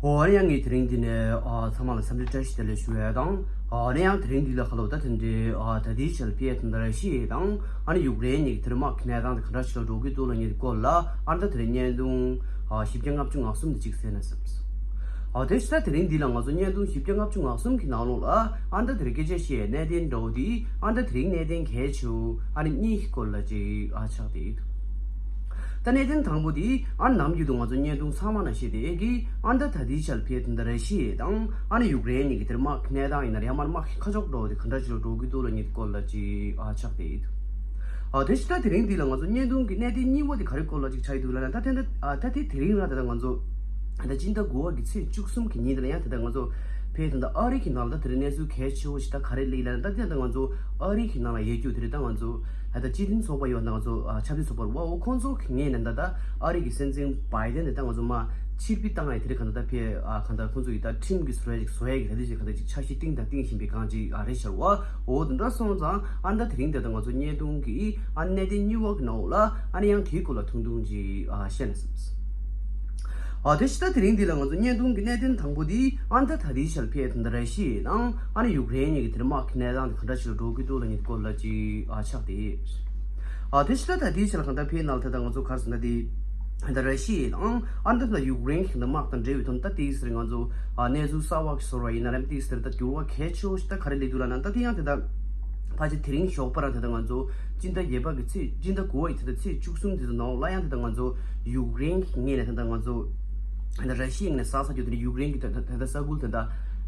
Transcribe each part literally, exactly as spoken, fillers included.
ཨོ་ཨ་ནི་ཡང་ངས་དེ་རིང་འདི་ནས་ཨ་ཚང་མ་ལ་འཚམས་འདྲི་བཀྲ་ཤིས་བདེ་ལེགས་ཞུ་ཡས་དང་། ཨ་ནི་ཡང་དེ་རིང་འདི་ལ་ཁ་ལོ་ད་དེ་འདྲའི་ཨ་ད་ལྟའི་ཆར་ཕི་ཡ་དེ་འདྲ་ར་ཤི་ཡ་དང་ཨ་ནི་ཡུཀ་རེན་གཉིས་ཀྱི་དེར་དམག་གི་གནས་སྟངས་དེ་ག་འདྲ་ཞིག་ལ་འགྲོ་གི་འདུག་ལ་ངེས་སྐོར་ལ་ཨ་ནི་ད་དེ་རིང་བརྙན་ཐུང་ཨ་བཞི་བརྒྱ་ལྔ་བཅུ་ང་གསུམ་དེ་གཅིག་གསན་ན་བསམས། ཨ་དེ་ཕྱི་ད་དེ་རིང་འདི་ལ་ང་ཚོ་བརྙན་ཐུང་བཞི་བརྒྱ་ལྔ་བཅུ་ང་གསུམ་གྱི་ནང་ལོགས་ལ་ཨ་ནི་ད་དེ་རིང་སྐད་ཆ་བཤད་ཡས་གནད་དོན་འདྲ་བོ་དེ་ཨ་ནི་ད་དེ་རིང་གནད་དོན་གལ་ཆེ་བོ་ཨ་ནི་གཉིས་ཀྱི་སྐོར་ལ་ཅིག་ཨ་ཆགས་བསྡད་ཡོད། ད་གནད་དོན་དང་པོ་དེ་ཨ་ནི་ནམ་རྒྱུན་དུ་ང་ཚོ་བརྙན་ཐུང་ཚང་མ་ནང་བཤད་བསྡད་ཀྱི་ཨ་ནི་ད་ད་ལྟའི་ཆར་ཕི་ཡ་དེ་འདྲ་ར་ཤི་ཡ་དང་ཨ་ནི་ཡུཀ་རེན་གཉིས་ཀྱི་དེར་དམག་གི་གནས་སྟངས་ཡིན་ན་རེད། ཡང་མ་དམག་གི་ཁ་ཕྱོགས་འདྲ་བོ་དེ་ག་འདྲ་ཞིག་ལ་འགྲོ་གི་འདུག་ལ་ངེས་སྐོར་ལ་ཅིག་ཨ་ཆགས་བསྡད་ཡོད། ཨ་དེ་ཕྱི་ད་དེ་རིང་འདི་ལ་ང་ཚོ་བརྙན་ཐུང་གི་གནད་དོན་གཉིས་པ་དེ་ག་རེ་སྐོར་ལ་ཅིག་ཆགས་ཡོད་འདུག་ལབ་ན། ད་དེ་འདྲ་ཨ་ད་དེ་དེ་རིང་ར་དེ་ད་ང་ཚོ་ད་སྤྱི་ཟླ་དགུ་པ་གི་ཚེས་བཅུ་གསུམ་གི་ཉིན་དེ་ལ་ཡང་དེ་ད་ང་ཚོ་ཕེ་དེ་ད་ཨ་རི་གི་ནང་ལ་ད་དེ་རིང་གནས་ཚུལ་གལ་ཆེ་བོ་ཞིག་ད་ག་རེ་སླེབས་ལབ་ན། ད་དེ་ད་ང་ཚོ་ཨ་རི་གི་ནང་ལ་ཡོད་རྒྱུ་དེ་རེད། ད་ང་ཚོ་ད་ད་སྤྱི་མཐུན་ཚོགས་པ་ཡོད་ན་ང་ཚོ་ཨ་ཆབ་སྲིད་ཚོགས་པ་རེད་བ། འོ་ཁོང་ཚོ་གི་ངོས་ནས་ད་ད་ཨ་རི་གི་སྲིད་འཛིན་བྷའི་ཌེན་དེ་ད་ང་ཚོ་མ་ཕྱིར་འབུད་བཏང་ཡ་དེ་རིང་ག་འདྲ་ད་ཕེ་ཨ་ག་འདྲ་ཁོང་ཚོ་ཡི་ད་ཁྲིམས་ཀྱི་བཟོ་ཡ་ཅིག་བཟོ་ཡ་གི་ད་དེ་ཅིག་ག་འདྲ་ཅིག་འཆར་གཞི་བཏིང་དང་བཏིང་བཞིན་པའི་སྒང་ཅིག་ཨ་རེད་ཤག་བ། འོ་དེ་འདྲ་སོང་ཙང་ཨ་ནི་ད་དེ་རིང་དེ་ད་ང་ཚོ་བརྙན་ཐུང་གི་ཨ་གནད་དོན་གཉིས་པ་གི་ནང་ལ་ཨ་ནི་ཡང་དེའི་སྐོར་ལ་ཐུང་ཐུང་ཅིག་ཨ་བཤད་ན་བསམས། ཨ་དེ་ཕྱི་ད་དེ་རིང་འདི་ལ་ང་ཚོ་བརྙན་ཐུང་གི་གནད་དོན་དང་པོ་དེ་ཨ་ནི་ད་ད་ལྟའི་ཆར་ཕེ་དེ་འདྲ་ར་ཤི་ཡ་དང་ཨ་ནི་ཡུཀ་རེན་གཉིས་ཀྱི་དེར་དམག་གི་གནས་སྟངས་དེ་ག་འདྲ་ཞིག་ལ་འགྲོ་གི་འདུག་ལ་ངེས་སྐོར་ལ་ཅིག་ཨ་ཆགས་བསྡད་ཡོད། ཨ་དེ་ཕྱི་ད་ད་ལྟའི་ཆར་གང་ལྟར་ཕེ་ནང་ལ་ད་ད་ང་ཚོ་ག་རེ་ཟེར་ན་དེ། ད་ར་ཤི་ཡ་དང་ཨ་ནི་ད་ཡུཀ་རེན་གྱི་དམག་དང་འབྲེལ་བའི་དོན་ད་ཏིག་ཙམ་ང་ཚོ་ཨ་གནས་ཚུལ་གསར་བ་ཞིག་བཟོ་བ་ཡིན་ན་རམ་ཏིག་ཙམ་ད་འགྱུར་བ་གལ་ཆེ་བོ་ཞིག་ད་ག་རེ་སླེབས་འདུག་ལབ་ན། ད་དེ་ཡང་དེ་ད་ཕལ་ཆེར་དེ་རིང་ཞོགས་པ་རང་དེ་ད་ང་ཚོ་སྤྱི་ཟླ་བརྒྱད་པ་གི་ཚེས་སྤྱི་ཟླ་དགུ་པ་ཡི་དེ་ད་ཚེས་བཅུ་གསུམ་དེ་ཚོ་ནང་ལ་ཡང་དེ་ད་ང་ཚོ་ཡུཀ་རེན་གྱི་ངོས་ནས་དེ་ད་ང་ཚོ་དེ་ད་ར་ཤི་ཡའི་ངོས་ནས་ས་ས་རྒྱུ་དེ་ད་ཡུཀ་རེན་གྱི་དེ་ད་དེ་ད་ས་ཁུལ་དེ་ད་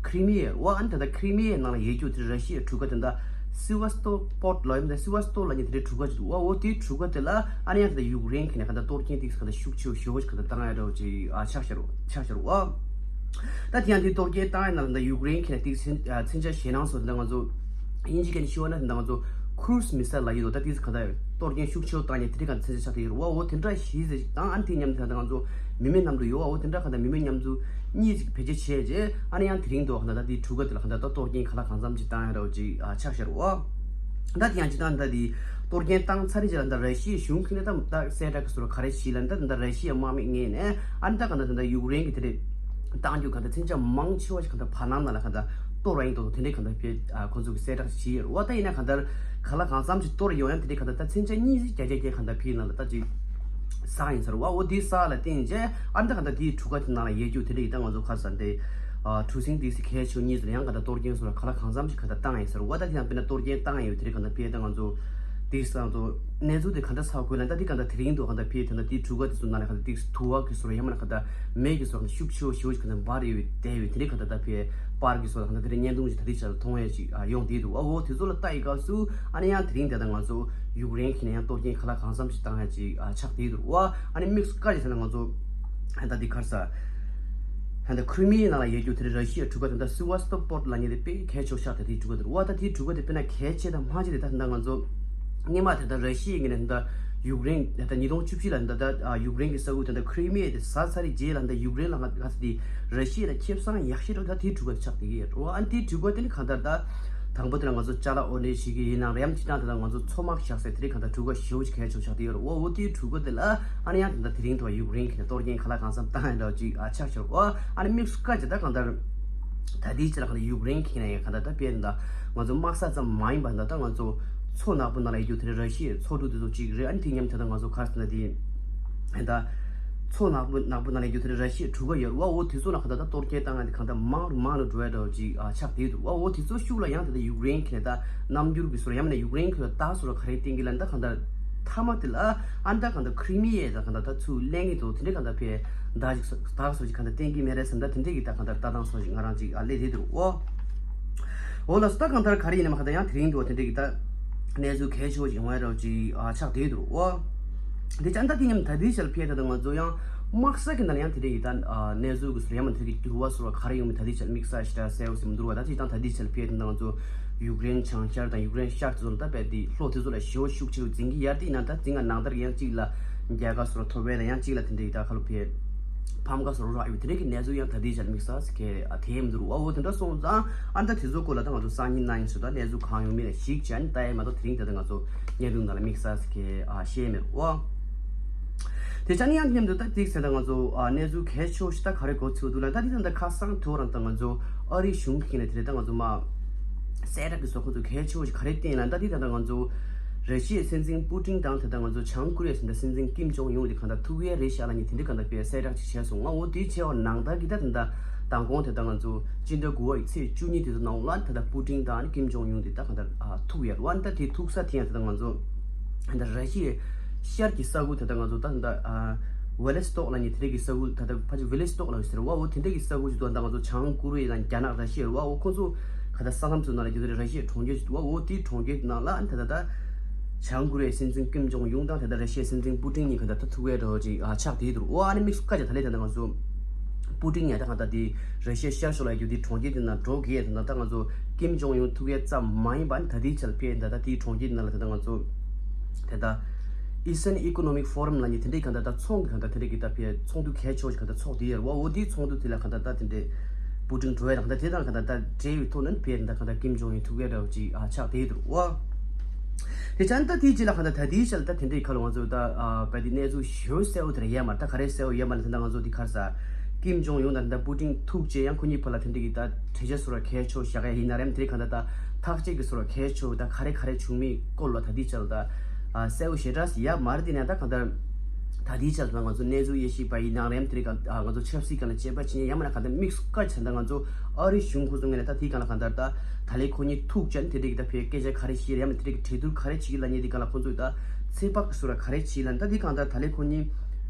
ཁྲི་མི་ཡ་བ། ཨ་ནི་དེ་ད་ཁྲི་མི་ཡའི་ནང་ལ་ཡོད་རྒྱུ་དེ་ར་ཤི་ཡའི་གྲུ་ཁ་དེ་ད་སི་ཝ་སི་ཏོ་པོར་ཊི་ལ་ཡོད་མ་དེ་སི་ཝ་སི་ཏོ་ལབ་མཁན་དེ་འདྲའི་གྲུ་ཁ་ཅིག་འདུག་བ། འོ་དེའི་གྲུ་ཁ་དེ་ལ་ཨ་ནི་ཡང་དེ་ད་ཡུཀ་རེན་གྱི་ནས་ག་འདྲ་གཏོར་སྐྱོན་ཏིག་ཙམ་ག་འདྲ་ཤུགས་ཆེ་བོ་ཞེ་བོ་ཞིག་ག་འདྲ་བཏང་ཡ་འདྲ་བོ་ཅིག་ཨ་ཆགས་ཤར་ཆགས་ཤར་བ། ད་དེ་ཡང་དེ་གཏོར་སྐྱོན་བཏང་ཡ་ན་ད་ཡུཀ་རེན་གྱི་ནས་ཏིག་ཙམ་ཨ་མཚོན་ཆ་ཞེད་སྣང་བཟོ་དེ་འདྲ་ང་ཚོ་དབྱིན་ཇི་སྐད་ནས་ཞུ་བ་ན་དེ་འདྲ་ང་ཚོ་ཁུ་རུ་སི་མི་སེལ་ལབ་ཡོད་དོ། ད་ཏིག་ཙམ་ག་འདྲ་གཏོར་སྐྱོན་ཤུགས་ཆེ་བོ་བཏང་ཡ་དེ་འདྲའི་ག་འདྲ་མཚོན་ཆ་ཆགས་ཏེ་ཡོད་རེད་བ། འོ་དེ་འདྲ་ཞིག་ཟེར་ཞིག་དང་ཨ་ནི་དེ་མཉམ་དུ་ད་ལྟ་ང་ཚོ་མི་མེད་གནམ་གྲུ་ཡོད་བ། འོ་དེ་འདྲ་ག་འདྲ་མི་མེད་གནམ་གྲུ་གཉིས་ཅིག་བེད་སྤྱོད་བྱས་རྗེས་ཨ་ནི་ཡང་དེ་རིང་དུ་ག་འདྲ་ད་དེའི་གྲུ་ཁ་དེ་ལ་ག་འདྲ་ད་གཏོར་སྐྱོན་ག་ལ་གང་འཚམ་ཅིག་བཏང་ཡ་འདྲ་བོ་ཅིག་ཨ་ཆགས་ཤར་བ། ད་དེ་ཡང་ཅི་ལྟར་ད་དེ་གཏོར་སྐྱོན་བཏང་ཚར་རྗེས་ལ་ད་ར་ཤི་ཡའི་གཞུང་གིས་ནི་ད་ད་གསལ་བསྒྲགས་ཀྱི་ཟུར་ག་རེ་བྱས་ལ་ད་ད་ར་ཤི་ཡའི་དམག་མི་ངོས་ནས་ཨ་ནི་ད་ག་འདྲ་ད་ད་ཡུཀ་རེན་གྱི་དེ་རེད་བཏང་རྒྱུ་ག་འདྲ་མཚོན་ཆ་མང་ཆེ་བ་ཞིག་ག་འདྲ་བར་སྣང་ནང་ལ་ག་འདྲ་གཏོར་བ་ཡིན་དོ་དེ་འདྲའི་ག་འདྲ་ཕེ་ཨ་ཁོ་ཚོ་གིས་གསལ་བསྒྲགས་བྱས་ཡོད་རེད་བ། ད་ཡིན་ན་ག་འདྲ་ག་ལ་གང་འཚམ་ཞིག་གཏོར་ཡོང་ཡང་དེ་འདྲའི་ག་འདྲ་ད་མཚོན་ཆ་གཉིས་བརྒྱ་བརྒྱ་བརྒྱ་ག་འདྲ་ཕེ་ནང་ལ་ད་ཅིག་ས་ཡིན་ཟེར་བ། འོ་དེའི་ས་ལ་བརྟེན་རྗེས་ཨ་ནི་ད་ག་འདྲ་དེའི་གྲུ་ཁ་དེ་ནང་ལ་ཡོད་རྒྱུ་དེ་འདྲ་ཡིན་ད་ང་ཚོ་ག་རེ་ཟེར་འདི་གྲུ་གཟིངས་དེ་ཚོ་གལ་ཆེ་བ་གཉིས་ཚོ་ལ་ཡང་ག་འདྲ་གཏོར་སྐྱོན་སོགས་ལ་ག་ལ་གང་འཚམ་ཞིག་ག་འདྲ་བཏང་ཡིན་ཟེར་བ། ད་དེ་ཡང་དཔེར་ན་གཏོར་སྐྱོན་བཏང་ཡོད་དེ་རིང་ག་འདྲ་ཕེ་ད་ང་ཚོ་དེ་ས་ང་ཚོ་གནས་ཚུལ་དེ་ག་འདྲ་ཚ་དགོས་ལ་ད་དེ་ག་འདྲ་དེ་རིང་དུ་ག་འདྲ་ཕེ་དེ་འདྲ་དེའི་གྲུ་ཁ་དེ་ཚོ་ནང་ལ་ག་འདྲ་དེ་དུ་བ་གི་སོགས་ཡང་མིན་ན་ག་འདྲ་མེ་གི་སོགས་ག་འདྲ་ཤུགས་ཆེ་བ་ཞེ་བོ་ཞིག་ག་འདྲ་འབར་ཡོད་དེ་ཡོད་དེ་རིང་ག་འདྲ་ད་ཕེ་པར་གི་སོགས་ག་འདྲ་དེ་རིང་བརྙན་ཐུང་ཞིག་ད་དེ་ཆ་ལ་མཐོང་ཡ་ཞིག་ཡོང་དེ་འདུག་ཨ་འོ་དེ་ཚོ་ལ་ལྟ་ཡི་སྐབས་སུ་ཨ་ནི་ཡང་དེ་རིང་དེ་ད་ང་ཚོ་ཡུཀ་རེན་གྱིས་ནས་ཡང་གཏོར་སྐྱོན་ག་ལ་གང་འཚམ་ཞིག་བཏང་ཡ་ཅིག་ཨ་ཆགས་བསྡད་འདུག་བ། ཨ་ནི་དམིགས་སུ་བཀར་ཡོད་ཟེར་ན་ང་ཚོ་ད་འདི་ག་རེ་ཟེར། ད་ཁྲི་མི་ཡའི་ནང་ལ་ཡོད་རྒྱུ་དེ་རེད། ར་ཤི་ཡའི་གྲུ་ཁ་དེ་འདྲ་སི་ཝ་སི་ཏོ་པོར་ཊི་ལབ་མཁན་དེ་དཔེ་གལ་ཆེ་ཤག་ད་དེའི་གྲུ་ཁ་དེ་རེད་བ། ད་དེའི་གྲུ་ཁ་དེ་དཔེར་ན་གལ་ཆེ་དང་མ་ཆེ་དེ་ད་ད་ང་ཚོ་སྔོན་མ་དེ་ད་ར་ཤི་ཡའི་ངོས་ནས་ད་ཡུཀ་རེན་ད་ད་ཉིས་སྟོང་བཅུ་བཞི་ལ་ད་ད་ཡུཀ་རེན་གྱི་ས་ཁུལ་དེ་ད་ཁྲི་མི་ཡ་དེ་ཟ་ཚར་རྗེས་ལ་ད་ཡུཀ་རེན་ལ་ང་ད་དེ་ར་ཤི་ཡ་ལ་ཁེ་བཟང་ཡག་ཤོས་རེད། ད་དེའི་གྲུ་ཁ་དེ་ཆགས་བསྡད་ཀྱི་ཡོད་རེད་བ། ཨ་ནི་དེའི་གྲུ་ཁ་དེ་ནི་གང་ལྟར་ད། དང་པོ་དེ་ལ་ང་ཚོ་ཅ་ལག་འོར་འདྲེན་བྱེད་ཀྱི་ཡིན་ནའང་རེད། ཡང་གཅིག་དང་དེ་ལ་ང་ཚོ་མཚོ་དམག་བཞག་སའི་དེ་རིང་གང་ལྟར་གྲུ་ཁ་ཞེ་པོ་ཅིག་གལ་ཆེ་ཆགས་བསྡད་ཡོད་རེད། འོ་འོ་དེའི་གྲུ་ཁ་དེ་ལ་ཨ་ནི་ཡང་དེ་འདྲ་དེ་རིང་ཐོག་ཡུཀ་རེན་གྱིས་ནས་གཏོར་སྐྱོན་ག་ལ་གང་འཚམ་བཏང་ཡ་འདྲ་བོ་ཅིག་ཨ་ཆགས་ཤར། འོ་ཨ་ནི་དམིགས་སུ་བཀར་ཅིག་ད་གང་ལྟར་ད་ལྟའི་ཆ་ལ་གང་ལྟར་ཡུཀ་རེན་གྱིས་ནས་ཡང་གང་ལྟར་ད་དཔེ་འདི་ང་ཚོ་དམག་ས་ཙམ་མ་ཡིན་པ་ད་ལྟ་ང་ཚོ་མཚོ་ནག་པོ་ནང་ལ་ཡོད་རྒྱུ་དེ་རེད། ར་ཤི་ཡའི་མཚོ་གྲུ་དེ་ཚོ་ཅིག་རེད། ཨ་ནི་དེ་མཉམ་དེ་ད་ང་ཚོ་ག་རེ་ཟེར་ན་དེ། ད། མཚོ་ནག་པོ་ནག་པོ་ནང་ལ་ཡོད་དེ་རེད། ར་ཤི་ཡའི་གྲུ་ཁ་ཡོད་རེད་བ། འོ་དེ་ཚོ་ལ་གང་ལྟར་ད་གཏོར་སྐྱོན་བཏང་ཡ་དེ་གང་ལྟར་མང་རུ་མང་རུ་འགྲོ་ཡ་འདྲ་བོ་ཅིག་ཨ་ཆགས་བསྡད་འདུག་བ། འོ་དེ་ཚོ་ཤུགས་ལ་ཡང་དེ་ལྟར་ཡུཀ་རེན་གྱིས་ད་རྣམ་འགྱུར་གྱི་བཟོ་འདྲ་ཡང་མིན་ན་ཡུཀ་རེན་གྱིས་ད་བཟོ་འདྲ་ག་རེ་བསྟན་གྱི་ལབ་ན་ད་གང་ལྟར་མཐའ་མ་དེ་ལ་ཨ་ནི་ད་གང་ལྟར་ཁྲི་མི་ཡ་ད་གང་ལྟར་ད་ཚུར་ལེན་གྱི་འདུག་དེ་འདྲའི་གང་ལྟར་ཕེ་ད་ཅིག་ད་བཟོ་ཅིག་གང་ལྟར་བསྟན་གྱི་མེད་རེད་བསམ། ད་དེ་འདྲའི་གི་ད་གང་ལྟར་ལྟ་སྟངས་བཟོ་ཅིག་ང་རང་ཅིག་ཨ་སླེབས་བསྡད་འདུག་བ། འོ་ལགས་སོ། ད་གང་ལྟར་ག་རེ་ཡིན་ནའང་གང་ལྟར་ཡང་དེ་རིང་དུ་དེ་འདྲའི་གི་ད་གནས་ཚུལ་གལ་ཆེ་བོ་ཅིག་ཡོང་ཡ་འདྲ་བོ་ཅིག་ཨ་ཆགས་བསྡད་འདུག་བ། དེ་ཙང་ད་དེ་མཉམ་ད་ལྟའི་ཆར་ཕེ་ད་ད་ང་ཚོ་ཡང་དམག་ས་གི་ནང་ལ་ཡང་དེ་འདྲའི་ཡི་ད་གནས་ཚུལ་གི་ཟུར་ཡང་མ་དེ་གི་འགྱུར་བ་ཟུར་བ་ག་རེ་ཡོང་མིན་ད་ལྟའི་ཆར་དམིགས་བསལ་ཞེ་དྲག་གསལ་བོ་ཟིན་མི་འདུག་བ། ད་ཅིག་དང་ད་ལྟའི་ཆར་ཕེ་ད་ང་ཚོ་ཡུཀ་རེན་བྱང་ཤར་དང་ཡུཀ་རེན་ཤར་དེ་ཚོ་ལ་ད་རྦད་དེ་ལྷོ་དེ་ཚོ་ལ་ཞེ་བོ་ཤུགས་ཆེ་རུ་འཛིན་གི་ཡར་དེ་ཡིན་ན་ད་འཛིན་ག་ནང་ལྟར་ཡང་གཅིག་ལ་རྒྱལ་ཁ་ཟུར་ཐོབ་པས་ད་ཡང་གཅིག་ལ་དེ་འདྲའི་ཡི་ད་ཁ་ལོ་ཕེ་ཕམ་ཁ་ཟུར་རག་ཡོད་དེ་འདྲའི་གི་གནས་ཚུལ་ཡང་ད་ལྟའི་ཆར་དམིགས་བསལ་གི་ཨ་དེ་མི་འདུག་བ། འོ་དེ་འདྲ་སོང་ཙང་ཨ་ད་དེ་ཚོ་སྐོར་ལ་ད་ང་ཚོ་སང་ཉིན་གནངས་ཉིན་ཚོ་ད་གནས་ཚུལ་གང་ཡོང་མིན་ལ་གཞིགས་བྱས་ཨ་ནི་ད་ཡ་མ་གཏོགས་དེ་རིང་ད་ད་ང་ཚོ་བརྙན་ཐུང་ནང་ལ་དམིགས་བསལ་གི་ཨ་བཤད་མེད་བ། དེ་ཅང་ཡང་མཉམ་དུ་ད་ཏིག་ཟེར་ད་ང་ཚོ་ཨ་གནས་ཚུལ་གལ་ཆེ་བོ་ཞིག་ད་ག་རེ་གོ་ཚུལ་འདུག་ལ། ད་དེ་ད་ད་ཁ་སང་ཐོ་རང་ད་ང་ཚོ་ཨ་རི་གཞུང་གི་ནས་དེ་རེད། ད་ང་ཚོ་མ་གསལ་བསྒྲགས་ཀྱི་བཟོ་ཁོ་ཚོ་གལ་ཆེ་བོ་ཞིག་ག་རེ་བསྟན་ལ། ད་དེ་ད་ད་ང་ཚོ་ར་ཤི་ཡའི་སྲིད་འཛིན་པུ་ཏིན་དང་དེ་ད་ང་ཚོ་བྱང་ཀོ་རི་ཡའི་སྲིད་འཛིན་ཀིམ་ཇོང་ཡུང་དེ་གང་ད་ཐུག་ཡས་རེད་ཤག་ལ་ནི་དེ་འདྲ་གང་ད་པའི་གསལ་བསྒྲགས་ཅིག་བྱས་སོང་། ང་འོ་དེ་བྱས་བ་ནང་ལྟར་གྱི་ད་ད་ད་མདང་དགོང་དེ་ད་ང་ཚོ་སྤྱི་ཟླ་དགུ་བ་ཡི་ཚེས་བཅུ་གཉིས་དེ་ཚོ་ནང་ལ་དེ་ད་པུ་ཏིན་དང་ཀིམ་ཇོང་ཡུང་དེ་ད་གང་ད་ཐུག་ཡས་རེད། ད་དེ་ཐུག་ས་དེ་ཡང་དེ་ད་ང་ཚོ་ད་ར་ཤི་ཡའི་ཤར་གྱི་ས་ཁུལ་དེ་ད་ང་ཚོ་ད་ད་ཝེ་ལེ་སི་ཏོག་ལ་ནི་དེ་འདྲ་གི་ས་ཁུལ་ད་ད་ཕ་ཅི་ཝེ་ལེ་སི་ཏོག་ལ་ཟེར་བ་འོ་དེ་འདྲ་གི་ས་ཁུལ་ཅིག་ཏུ་ད་ང་ཚོ་བྱང་ཀོ་རི་ཡ་དང་རྒྱ་ནག་ར་ཤི་ཡ་རེད་བ། འོ་ཁོ་ཚོ་ག་ད་ས་མཚམས་ཚོ་ནང་ལ་རྒྱུ་དེ་ར་ཤི་ཡའི་གྲོང་ཁྱེར་ཅིག་འདུག་བ། འོ་དེའི་གྲོང་ཁྱེར་ནང་ལ་ཨ་ནི་ད་ད་ད་བྱང་ཀོ་རི་ཡའི་སྲིད་འཛིན་ཀིམ་ཇོང་ཡུང་དང་དེ་ད་ར་ཤི་ཡའི་སྲིད་འཛིན་པུ་ཏིན་གཉིས་ག་ད་ད་ཐུག་ཡས་འདྲ་བོ་ཅིག་ཨ་ཆགས་བསྡད་འདུག་འོ་ཨ་ནི་དམིགས་སུ་བཀར་བྱས་ད་ལས་ད་ད་ང་ཚོ་པུ་ཏིན་ཡང་ད་གང་ལྟར་དེ་ར་ཤི་ཡ་ཤར་ཕྱོགས་ལ་ཡོད་དེ་གྲོང་ཁྱེར་དེ་ན་འགྲོ་གི་ཡས་དེ་ན་ད་ང་ཚོ་ཀིམ་ཇོང་ཡུང་ཐུག་ཡས་ཙམ་མ་ཡིན་པ་ད་དེའི་ཆར་ཕེ་ད་ད་དེའི་གྲོང་ཁྱེར་དེ་ན་ལ་ད་ད་ང་ཚོ་དེ་ད་Eastern Economic Forum ལ་ནི་དེ་འདྲའི་གང་ལྟར་ད་ཚོང་གི་གང་ལྟར་དེ་འདྲའི་གི་ད་ཕེ་ཚོགས་འདུ་གལ་ཆེ་བ་ཞིག་གང་ལྟར་ཚོགས་དེ་ཡོད་རེད་བ། འོ་དེའི་ཚོགས་འདུ་དེ་ལ་གང་ལྟར་ད་དེ་འདྲའི་པུ་ཏིན་འགྲོ་ཡས་དང་ད་དེ་དང་གང་ལྟར་ད་འབྲེལ་བའི་ཐོག་ནས་ཕེ་ད་གང་ལྟར་ཀིམ་ཇོང་ཡུང་ཐུག་ཡས་འདྲ་བོ་ཅིག་ཨ་ཆགས་བསྡད་ཡོད་རེད་བ། དེ་ཅང་ད་དེའི་རྗེས་ལ་གང་ལྟར་ད་དེའི་ཆར་ད་དེ་འདྲའི་ཁ་ལོ་ང་ཚོ་ད་ཨ་བ་དེ་གནས་ཚུལ་ཞེ་པོ་གསལ་བོ་དེ་ར་ཡོད་མ་རེད། ད་ག་རེ་གསལ་བོ་ཡོད་མ་རེད་ཟེར་ན་ང་ཚོ་དེ་ག་རེ་ཟ་ཀིམ་ཇོང་ཡུང་དང་ད་པུ་ཏིན་ཐུག་རྗེས་ཡང་ཁོ་གཉིས་བར་ལ་དེ་འདྲའི་གི་ད་གྲོས་ཆོད་བཟོ་ར་གལ་ཆེ་བཞག་ཡ་ཡིན་ན་རེམ། དེ་རིང་གང་ལྟར་ད་ཐག་གཅོད་ཀྱི་བཟོ་ར་གལ་ཆེ་ད་ག་རེ་ག་རེ་བྱུང་མིན་སྐོར་ལ་ད་དེའི་ཆར་ད་ཨ་གསལ་བོ་ཞེ་དྲག་ཡོད་མ་རེད། དེ་ནས་ད་གང་ལྟར་ད་དེའི་ཆར་ད་ང་ཚོ་གནས་ཚུལ་དབྱེ་ཞིབ་པ་ཡིན་ན་རེམ། དེ་རིང་གང་ཨ་ང་ཚོ་ཆབ་སྲིད་སྒང་ལ་དཔྱད་པ་བྱེད་མཁན་ཡང་མིན་ན་གང་ལྟར་དམིགས་སུ་བཀར་བྱས་ད་ང་ཚོ་ཨ་རི་གཞུང་ཁོ་ཚོ་ངོས་ནས་ད་དེའི་སྒང་ལ་གང་ལྟར་ད་ད་ལན་ཁོ་གཉིས་ཐུག་བྱས་ནས་དེ་འདྲའི་གི་ད་ཕེ་སྐད་ཆ་ག་རེ་བཤད་རེད་ཡང་མིན་དེ་འདྲའི་གི་གྲོས་བསྡུར་ག་རེ་བྱེད་ཀྱི་ལབ་མཁན་དེ་སྒང་ལ་ཁོ་ཚོས་ད་ཚོད་དཔག་གི་བཟོ་འདྲ་ག་རེ་བྱེད་ལབ་ན། ད་དེ་གང་ལྟར་ད་ལན་ཁོ་གཉིས་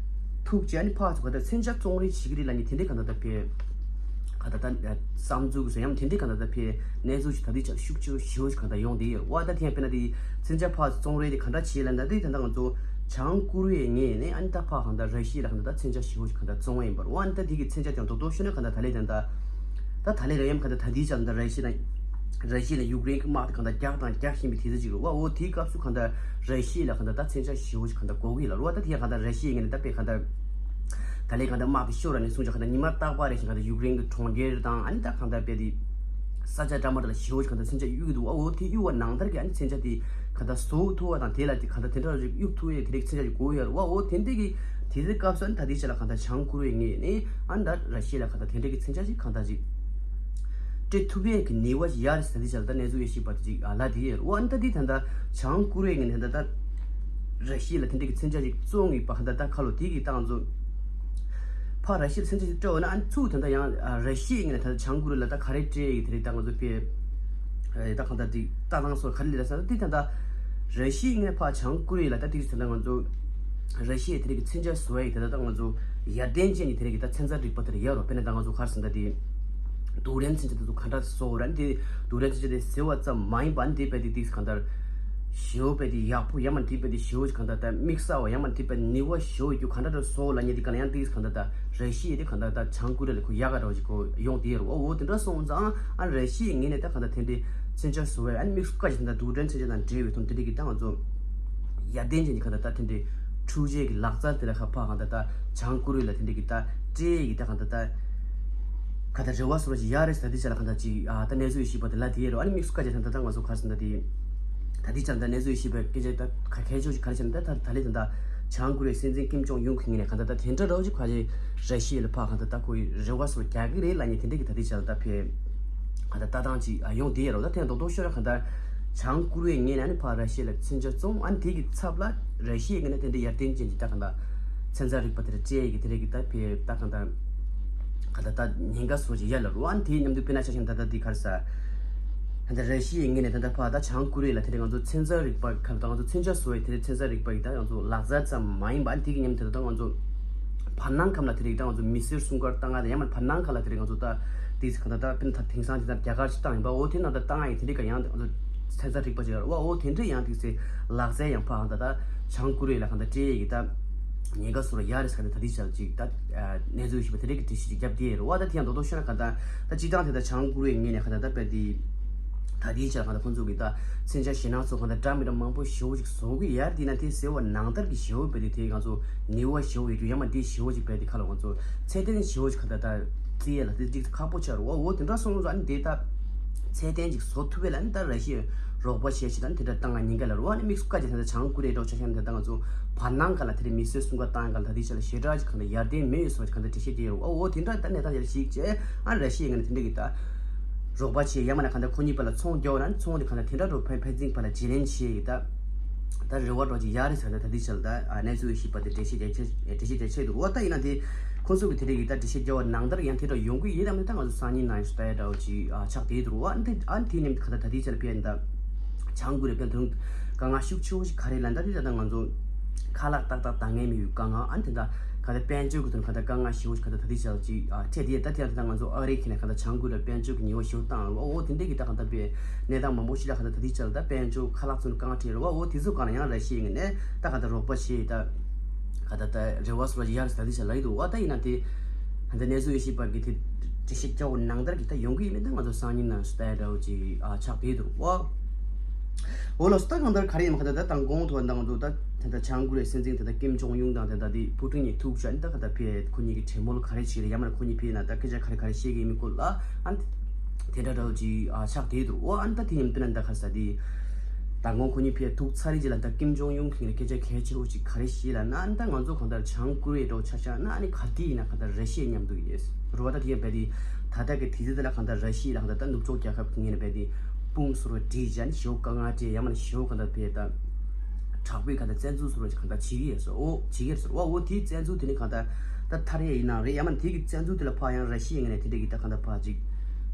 ཐུག་བྱས་ནས་ཕར་ཚུར་ག་ད་མཚོན་ཆ་བཙོང་རེས་བྱེད་ཀྱི་རེད་ལབ་མཁན་དེ་འདྲའི་གང་ལྟར་ད་ཕེ་གང་ལྟར་ད་བསམ་ཚུལ་གྱི་བཟོ་ཡང་མིན་དེ་འདྲའི་གང་ལྟར་ད་ཕེ་གནས་ཚུལ་ཞིག་ད་དེ་ཆ་ཤུགས་ཆེ་ཞེ་པོ་ཞིག་གང་ལྟར་ཡོང་བསྡད་ཡོད་རེད་བ། ད་དེ་ཡང་དཔེར་ན་དེ་མཚོན་ཆ་ཕར་ཚུར་བཙོང་རེས་དེ་ག་འདྲ་བྱེད་ལབ་ན། ད་དེ་ད་ལྟ་ང་ཚོ་བྱང་ཀོ་རི་ཡའི་ངོས་ནས་ཨ་ནི་ད་ཕར་གང་ལྟར་ར་ཤི་ཡ་ལ་གང་ལྟར་ད་མཚོན་ཆ་ཞེ་པོ་ཞིག་གང་ལྟར་བཙོང་བ་ཡིན་པ་རེད་བ། ཨ་ནི་ད་དེ་གི་མཚོན་ཆ་དེ་ཡང་རྡོག་རྡོག་ཤོད་ན་གང་ལྟར་ད་ལན་ད་ད་ད་ལན་ད་ཡང་གང་ལྟར་ད་དེའི་ཆ་ལ་ད་ར་ཤི་ཡ་ལ་ར་ཤི་ཡ་ལ་ཡུཀ་རེན་གྱི་དམག་དེ་གང་ལྟར་རྒྱག་དང་རྒྱག་བཞིན་པའི་དུས་ཚོད་ཅིག་རེད་བ། འོ་དེའི་སྐབས་སུ་གང་ལྟར་ར་ཤི་ཡ་ལ་གང་ལྟར་ད་མཚོན་ཆ་ཞེ་པོ་ཞིག་གང་ལྟར་དགོས་ཀྱི་ཡོད་ལ་རེད་བ། ད་དེ་ཡང་གང་ལྟར་ར་ཤི་ཡའི་ངོས་ནས་ད་དཔེ་གང་ལྟར་ད་ལན་གང་ལྟར་དམག་དེ་ཤོར་ར་ནས་བཟུང་ཅིག་གང་ལྟར་ཉི་མ་རྟག་པར་རེ་བཞིན་གང་ལྟར་ཡུཀ་རེན་གྱི་གྲོང་ཁྱེར་དང་ཨ་ནི་ད་གང་ལྟར་དཔེ་དེ་ས་ཆ་འདྲ་མི་འདྲ་ལ་ཞེ་པོ་ཞིག་གང་ལྟར་མཚོན་ཆ་གཡུག་གི་འདུག་བ། འོ་དེ་གཡུག་པ་ནང་ལྟར་གྱི་ཨ་ནི་མཚོན་ཆ་དེ་གང་ལྟར་བཟོ་ཐུབ་པ་དང་དེ་ལ་དེ་གང་ལྟར་དེ་འདྲ་ཞིག་གཡུག་ཐུབ་ཡས་དེ་རིགས་མཚོན་ཆ་ཞིག་དགོས་ཡོད་རེད་བ། འོ་དེ་འདྲ་གི་དེ་ཚོའི་སྐབས་སུ་ཨ་ནི་ད་ལྟའི་ཆ་ལ་གང་ལྟར་བྱང་ཀོ་རི་ཡའི་ངོས་ནས་ཨ་ནི་ད་ར་ཤི་ཡ་ལ་གང་ལྟར་དེ་འདྲ་གི་མཚོན་ཆ་ཞིག་གང་ལྟར་ཅིག་སྤྲད་ཐུབ་ཡས་ཀྱི་ནུས་པ་ཞིག་ཡོད་རེད་ཟེར། ད་ལྟའི་ཆ་ལ་ད་གནས་ཚུལ་དབྱེ་ཞིབ་པ་དེ་ཅིག་ཨ་ལབ་བསྡད་ཡོད་རེད་བ། ཨ་ནི་ད་དེ་ད་ལྟ་བྱང་ཀོ་རི་ཡའི་ངོས་ནས་ད་ལྟ་ར་ཤི་ཡ་ལ་དེ་འདྲ་གི་མཚོན་ཆ་ཞིག་བཙོང་ཡོད་པ་གང་ལྟར་ད་ཁ་ལོ་དེ་གི་སྟངས་ཚོ་ཕར་ར་ཤི་ཡ་ལ་མཚོན་ཆ་ཞིག་སྤྲད་འོ་ན་ཨ་ནི་ཚུར་ད་ལྟ་ཡང་ཨ་ར་ཤི་ཡའི་ངོས་ནས་ད་ལྟ་བྱང་ཀོ་རི་ཡ་ལ་ད་ག་རེ་སྤྲད་ཡོད་དེ་རིགས་ད་ང་ཚོ་དཔེ་ཨ་ད་གང་ལྟར་དེ་ལྟ་སྟངས་སོགས་ག་རེ་ལས་ད་ས་དེ་ད་ལྟ་ར་ཤི་ཡའི་ངོས་ནས་ཕར་བྱང་ཀོ་རི་ཡ་ལ་ད་དེ་ད་ལྟ་ང་ཚོ་ར་ཤི་ཡའི་དེ་རིགས་ཀྱི་མཚོན་ཆ་བཟོ་ཡ་ཡི་དེ་ད་ལྟ་ང་ཚོ་ཡར་ཐོན་ཅན་གྱི་དེ་རིགས་ཀྱི་ད་ཚན་རྩལ་རིག་པ་དེ་རིགས་ཡོད་རོ། དཔེར་ན་ད་ང་ཚོ་ག་རེ་ཟེར་ན་ད་དེ་རྡུལ་ཕྲན་མཚོན་ཆ་དེ་ཚོ་ག་འདྲ་བཟོ་ར་དེ་རྡུལ་ཕྲན་མཚོན་ཆ་དེ་ཟེར་བ་ཙམ་མ་ཡིན་པ་དེ་དཔེ་དེ་དེ་ག་འདྲ་ཞེ་པོ་དཔེ་དེ་ཡག་པོ་ཡང་མ་དེ་དཔེ་དེ་ཞེ་པོ་ག་འདྲ་ད་དམིགས་བསལ་བ་ཡང་མ་དེ་དཔེ་ནུས་པ་ཞེ་པོ་ཡོད་རྒྱུ་ག་འདྲ་འདྲ་བཟོ་ལབ་མཁན་དེ་ག་ལ་ཡང་དེ་ག་འདྲ་ད་ར་ཤི་ཡ་དེ་ག་འདྲ་ད་བྱང་ཀོ་རི་ཡ་ལས་ཁོ་ཡག་ག་འདྲ་བ་ཞིག་ཁོ་ཡོང་དེ་ཡོད་རོ། འོ་འོ་དེ་འདྲ་སོང་ཙང་ཨ་ར་ཤི་ཡའི་ངོས་ནས་ད་ག་འདྲ་དེ་འདྲའི་མཚོན་ཆ་བཟོ་བའི་ཨ་ནི་དམིགས་སུ་བཀར་ཞིག་ད་རྡུལ་ཕྲན་མཚོན་ཆ་དང་འབྲེལ་བའི་དོན་དེ་འདྲ་གི་ད་ང་ཚོ་ཡར་ཐོན་ཅན་གྱི་ག་འདྲ་ད་དེ་འདྲའི་འཕྲུལ་ཆས་ཀྱི་ལག་རྩལ་དེ་ལ་ཁ་ཕར་ག་འདྲ་ད་བྱང་ཀོ་རི་ཡ་ལ་དེ་འདྲའི་གི་ད་སྤྲད་ཡས་ཀྱི་ད་ག་འདྲ་ད་ག་ད་རེ་བ་སོར་ཞིག་ཡག་རེད་ཟེར། དེ་ཆ་ལ་ག་འདྲ་ཅིག་ཨ་ད་གནས་ཚུལ་ཞིབ་པ་དེ་ལ་དེ་ཡོད་རོ། ཨ་ནི་དམིགས་སུ་བཀར་ཅིག་ད་ད་ང་ཚོ་ག་རེ་ཟེར་ན་དེ་ད་དེ་ཆ་ལ་ད་གནས་ཚུལ་ཞིབ་པའི་སྐད་ཆ་ད་ག་གལ་ཆེ་ཤོས་ཞིག་ག་རེ་ཟེར་ན་ད་ད་ད་ལེ་ད་ད་བྱང་ཀོ་རི་ཡའི་སྲིད་འཛིན་ཀིམ་ཇོང་ཡུང་གི་ངོས་ནས་ག་འདྲ་ད་དེ་འདྲ་རོ་ཅིག་ག་རེ་ར་ཤི་ཡ་ལ་ཕར་ག་འདྲ་ད་ཁོ་ཡི་རེ་བ་སོར་རྒྱག་གི་རེད་ལབ་མཁན་དེ་འདྲ་གི་ད་དེ་ཆ་ལ་ད་ཕེ་ག་འདྲ་ལྟ་སྟངས་ཅིག་ཨ་ཡོང་དེ་ཡོད་རོ། ད་དེ་ཡང་རྡོག་རྡོག་ཤོད་ན་ག་འདྲ་བྱང་ཀོ་རི་ཡའི་ངོས་ནས་ཨ་ནི་ཕར་ར་ཤི་ཡ་ལ་མཚོན་ཆ་བཙོང་ཨ་ནི་དེ་གི་ཚབ་ལ་ར་ཤི་ཡའི་ངོས་ནས་དེ་འདྲ་ཡར་ཐོན་ཅན་གྱི་ད་ག་འདྲ་ཚན་རྩལ་རིག་པ་དེ་འདྲ་སྤྲད་ཡས་ཀྱི་དེ་འདྲ་གི་ད་ཕེ་ད་ག་འདྲ་ག་འདྲ་ད་ཉེན་ཁ་སོགས་ཅིག་ཡོད་ལ་རོ། ཨ་ནི་དེའི་མཉམ་དུ་དཔེར་ན་ཆ་བཞག་ན་ད་ལྟ་དེ་ག་རེ་ཟེར། ད་ལྟ་ར་ཤི་ཡའི་ངོས་ནས་ད་ལྟ་ཕར་ད་བྱང་ཀོ་རི་ཡ་ལ་དེ་འདྲ་ང་ཚོ་ཚན་རྩལ་རིག་པ་ཁ་ལ་ད་ང་ཚོ་མཚོན་ཆ་བཟོ་བའི་དེ་འདྲ་ཚན་རྩལ་རིག་པ་ཡི་ད་ང་ཚོ་ལག་རྩལ་ཙམ་མ་ཡིན་པ་ཨ་ནི་དེ་གི་མཉམ་དུ་ད་ང་ཚོ་བར་སྣང་ཁམས་ལ་དེ་རིགས་ད་ང་ཚོ་མི་སེར་སྲུང་སྐར་བཏང་ང་ད་ཡང་མ་བར་སྣང་ཁ་ལ་དེ་རིགས་ང་ཚོ་ད་དེ་ཚེ་ག་ད་ད་དཔེར་ན་ད་དེང་སང་དེ་ད་རྒྱ་གར་ཕྱིར་བཏང་ཡིན་པ་འོ་དེ་ནང་ད་བཏང་ཡ་ཡི་དེ་འདྲ་ག་ཡང་ད་ང་ཚོ་ཚན་རྩལ་རིག་པ་ཅིག་ཡོད་རེད་བ། འོ་དེ་འདྲ་ཡང་དེ་ཚེ་ལག་རྩལ་ཡང་ཕར་ད་ད་བྱང་ཀོ་རི་ཡ་ལ་གང་ད་སྤྲད་ཡ་གི་ད་ཉེན་ཁ་སོགས་ལ་ཡོད་རེད་ཟེར་ག་ད་ད་དེ་ཆ་ལ་ཅིག་ད་གནས་ཚུལ་ཞིབ་པ་དེ་འདྲ་གི་འགྲེལ་བཤད་ཅིག་བརྒྱབ་བསྡད་ཡོད་རེད་བ། ད་དེ་ཡང་རྡོག་རྡོག་ཤོད་ན་ག་ད་ད་སྤྱིར་བཏང་དེ་ད་བྱང་ཀོ་རི་ཡའི་ངོས་ནས་ག་ད་ད་དཔེ་དེ་ད་དེའི་ཆ་ལ་ག་ད་ཁོང་ཚོ་གི་ད་མཚོན་ཆ་ཞེད་སྣང་ཚོ་ག་ད་འདྲ་མི་འདྲ་མང་པོ་ཞེ་པོ་ཅིག་བཟོ་གི་ཡོད་རེད། དེ་ན་དེ་ཟེར་བ་ནང་ལྟར་གྱི་ཞེ་པོ་དཔེ་དེ་དེ་ང་ཚོ་ནུས་པ་ཞེ་པོ་ཡོད་རྒྱུ་ཡང་མ་དེ་ཞེ་པོ་ཅིག་དཔེ་དེ་ཁ་ལ་ང་ཚོ་ཚད་ལྡན་ཞེ་པོ་ཅིག་ག་ད་ད་བརྩི་ཡས་ལ་དེ་ཅིག་ཁག་པོ་ཆགས་རེད་བ། འོ་དེ་འདྲ་སོང་ཙང་ཨ་ནི་དེ་ད་ཚད་ལྡན་ཅིག་བཟོ་ཐུབ་པ་ལ་ཨ་ནི་ད་ར་ཤི་ཡ་ རོགས་པ་བྱེད་ཞེས་དང་དེ་འདྲ་བཏང་ང་ཉེན་ཁ་ལ་རུ་བ་ནི་དམིགས་སུ་བཀར་གྱི་ད་ལྟ་བྱང་ཀོ་རི་ཡ་འདྲ་བོ་ཆ་བཞག་ན་ད་ལྟ་ང་ཚོ་བར་སྣང་སྒང་ལ་དེ་འདྲ་མི་གསོད་སྲུང་སྐར་བཏང་ཡ་སྒང་ལ་ད་ལྟའི་ཆ་ལ་ཞེ་དྲག་ཅིག་གང་ལྟར་ཡར་ལྡན་མེད་ཡོད་ཟེར་བ་ཅིག་གང་ལྟར་འགྲེལ་བཤད་རྒྱག་ཡོད་རུ་བ། འོ་དེ་འདྲ་ད་གནས་སྟངས་ཡར་ཞིག་བྱས་ཨ་ར་ཤི་ཡའི་ངོས་ནས་དེ་འདྲ་གི་ད་རོགས་པ་བྱེད་ཡ་མ་ན་གང་ལྟར་ཁོ་གཉིས་བར་ལ་ཚོང་རྒྱག་ན་ཚོང་དེ་གང་ལྟར་དེ་འདྲ་འགྲོ་ཕན་ཕན་ཚུན་བར་ལ་བརྗེ་ལེན་བྱེད་ཡི་ད། ད་རེ་བ་འདྲ་ཅིག་ཡག་རེད་ཟེར་ན་ད་ལྟའི་ཆར་ད་ཨ་གནས་ཚུལ་ཞིག་པ་དེ་འགྲེལ་བཤད་རྒྱག་ཆེད་འགྲེལ་བཤད་རྒྱག་ཆེད་དུ་རུ་བ། ད་ཡིན་ན་དེ་ཁོང་ཚོ་གི་དེ་རིགས་ཀྱི་ད་འགྲེལ་བཤད་རྒྱག་པ་ནང་ལྟར་ཡང་དེ་འདྲ་ཡོང་གི་ཡིན་ནམ་ད་ང་ཚོ་སང་ཉིན་ནང་ཞིག་ལྟ་ཡ་འདྲ་བོ་ཅིག་ཨ་ཆགས་བསྡད་འདུག་རུ་བ། ཨ་ནི་དེ་ཨ་ནི་དེ་མཉམ་དུ་ག་ད་ད་ལྟའི་ཆར་ཕེ་ཡ་ཡིན་ད་བྱང་ཀོ་རི་ཡ་ཕན་ཐོགས་དཀའ་ངལ་ཤུགས་ཆེ་བོ་ཞིག་ག་རེ་ལ་ད་དེ་ད་ད་ང་ཚོ་ཁ་ལག་ཏག་ཏག་ད་ངས་མི་ཡོད་དཀའ་ངལ་ཨ་ནི་དེ་ད་ག་ད་དཔལ་འབྱོར་གི་དོན་ག་ད་དཀའ་ངལ་ཞེ་བོ་ཞིག་ག་ད་ད་ལྟའི་ཆར་ཅིག་ཨ་འཕྲད་དེ་ད་དེ་ད་ད་ང་ཚོ་ཨ་རི་ཁེ་ན་ག་ད་བྱང་ཀོ་རི་ཡ་དཔལ་འབྱོར་གི་ཉེས་པ་ཞེ་བོ་བཏང་རུ་བ། འོ་དེ་འདྲ་གི་ད་ག་ད་ཕེ་གནས་སྟངས་མང་པོ་ཞིག་ལ་ག་ད་ད་ལྟའི་ཆར་ད་དཔལ་འབྱོར་ཁ་ལག་ཚོ་ནི་དཀའ་ངལ་འཕྲད་རུ་བ། འོ་དེ་ཚོ་གང་ལ་ཡང་ར་ཤི་ཡའི་ངོས་ནས་ད་ག་ད་རོགས་པ་བྱེད་ད་ག་ད་ད་རེ་བ་སོ་ཡར་ད་དེ་ཆ་ལ་ཡི་འདུག་བ། ད་ཡིན་ན་དེ་ད་ད་གནས་ཚུལ་ཡོད་ཤེས་པ་གི་དེ་འགྲེལ་བཤད་རྒྱག་པ་ནང་ལྟར་གི་ད་ཡོང་གི་ཡིན་མིན་ད་ང་ཚོ་སང་ཉིན་ནང་ཞིག་ལྟ་ཡ་འདྲ་བོ་ཅིག་ཨ་ཆགས་བསྡད་འདུག་བ། འོ་ལགས་སོ། ད་གང་ལྟར་ག་རེ་ཡིན་མ་ག་ད་ད་དང་གོང་དུ་ད་ང་ཚོ་ད་ད་ད་བྱང་ཀོ་རི་ཡའི་སྲིད་འཛིན་ད་ད་ཀིམ་ཇོང་ཡུང་དང་ད་ད་དེ་པུ་ཏིན་གཉིས་ཐུག་བྱས་ནས་ད་ག་ད་ཕེ་ཁོ་གཉིས་ཀྱི་གྲོས་མོལ་ག་རེ་བྱེད་རེད་ཡང་མིན་ཁོ་གཉིས་ཕེ་ན་ད་སྐད་ཆ་ག་རེ་ག་རེ་བཤད་ཀྱི་ཡིན་མིན་སྐོར་ལ་ཨ་དེ་འདྲ་འདྲ་བོ་ཅིག་ཨ་ཆགས་བསྡད་འདུག་བ། ཨ་ནི་ད་དེ་ཡིན་དུས་ན་ད་ག་ས་དེ་མདང་དགོང་ཁོ་གཉིས་ཕེ་ཐུག་ཚར་རེད་ཅེས་ལ་ད་ཀིམ་ཇོང་ཡུང་གིས་སྐད་ཆ་གལ་ཆེ་བོ་ཅིག་ག་རེ་བཤད་ལབ་ན། ཨ་ནི་ད་ང་ཚོ་གང་ལྟར་བྱང་ཀོ་རི་ཡ་འདྲ་བོ་ཆ་བཞག་ན་ཨ་ནི་ག་དུས་ཡིན་ན་གང་ལྟར་ར་ཤི་ཡའི་མཉམ་དུ་ཡོད་རེད་བ། ད་དེ་ཡང་རྦད་དེ་ད་ལྟ་གི་དུས་ཚོད་དེ་ལ་གང་ལྟར་ར་ཤི་ཡ་ལ་གང་ལྟར་ད་ནུབ་ཕྱོགས་རྒྱལ་ཁབ་ཀྱི་ངོས་ནས་རྦད་དེ་དཔུང་གསོ་རུ་བསྒྲིགས་བྱས་ནས་ཞེ་པོ་དཀའ་ངལ་འཕྲད་ཡ་མ་ནི་ཞེ་པོ་གང་ལྟར་ཕེ་ད་དྲག་པོའི་གང་ལྟར་བཙན་འཛུལ་བཟོ་འདྲ་ཅིག་གང་ལྟར་བྱེད་ཀྱི་ཡོད་ཟེར། འོ་བྱེད་ཀྱི་ཡོད་ཟེར་བ། འོ་དེའི་བཙན་འཛུལ་དེ་ནི་གང་ལྟར་ད་ཐར་ཡས་ཡིན་ན་རེད་ཡང་མིན་དེ་གི་བཙན་འཛུལ་དེ་ལ་ཕར་ཡང་ར་ཤི་ཡའི་ངོས་ནས་དེ་འདྲ་གི་ད་གང་ལྟར་ཕར་ཅིག་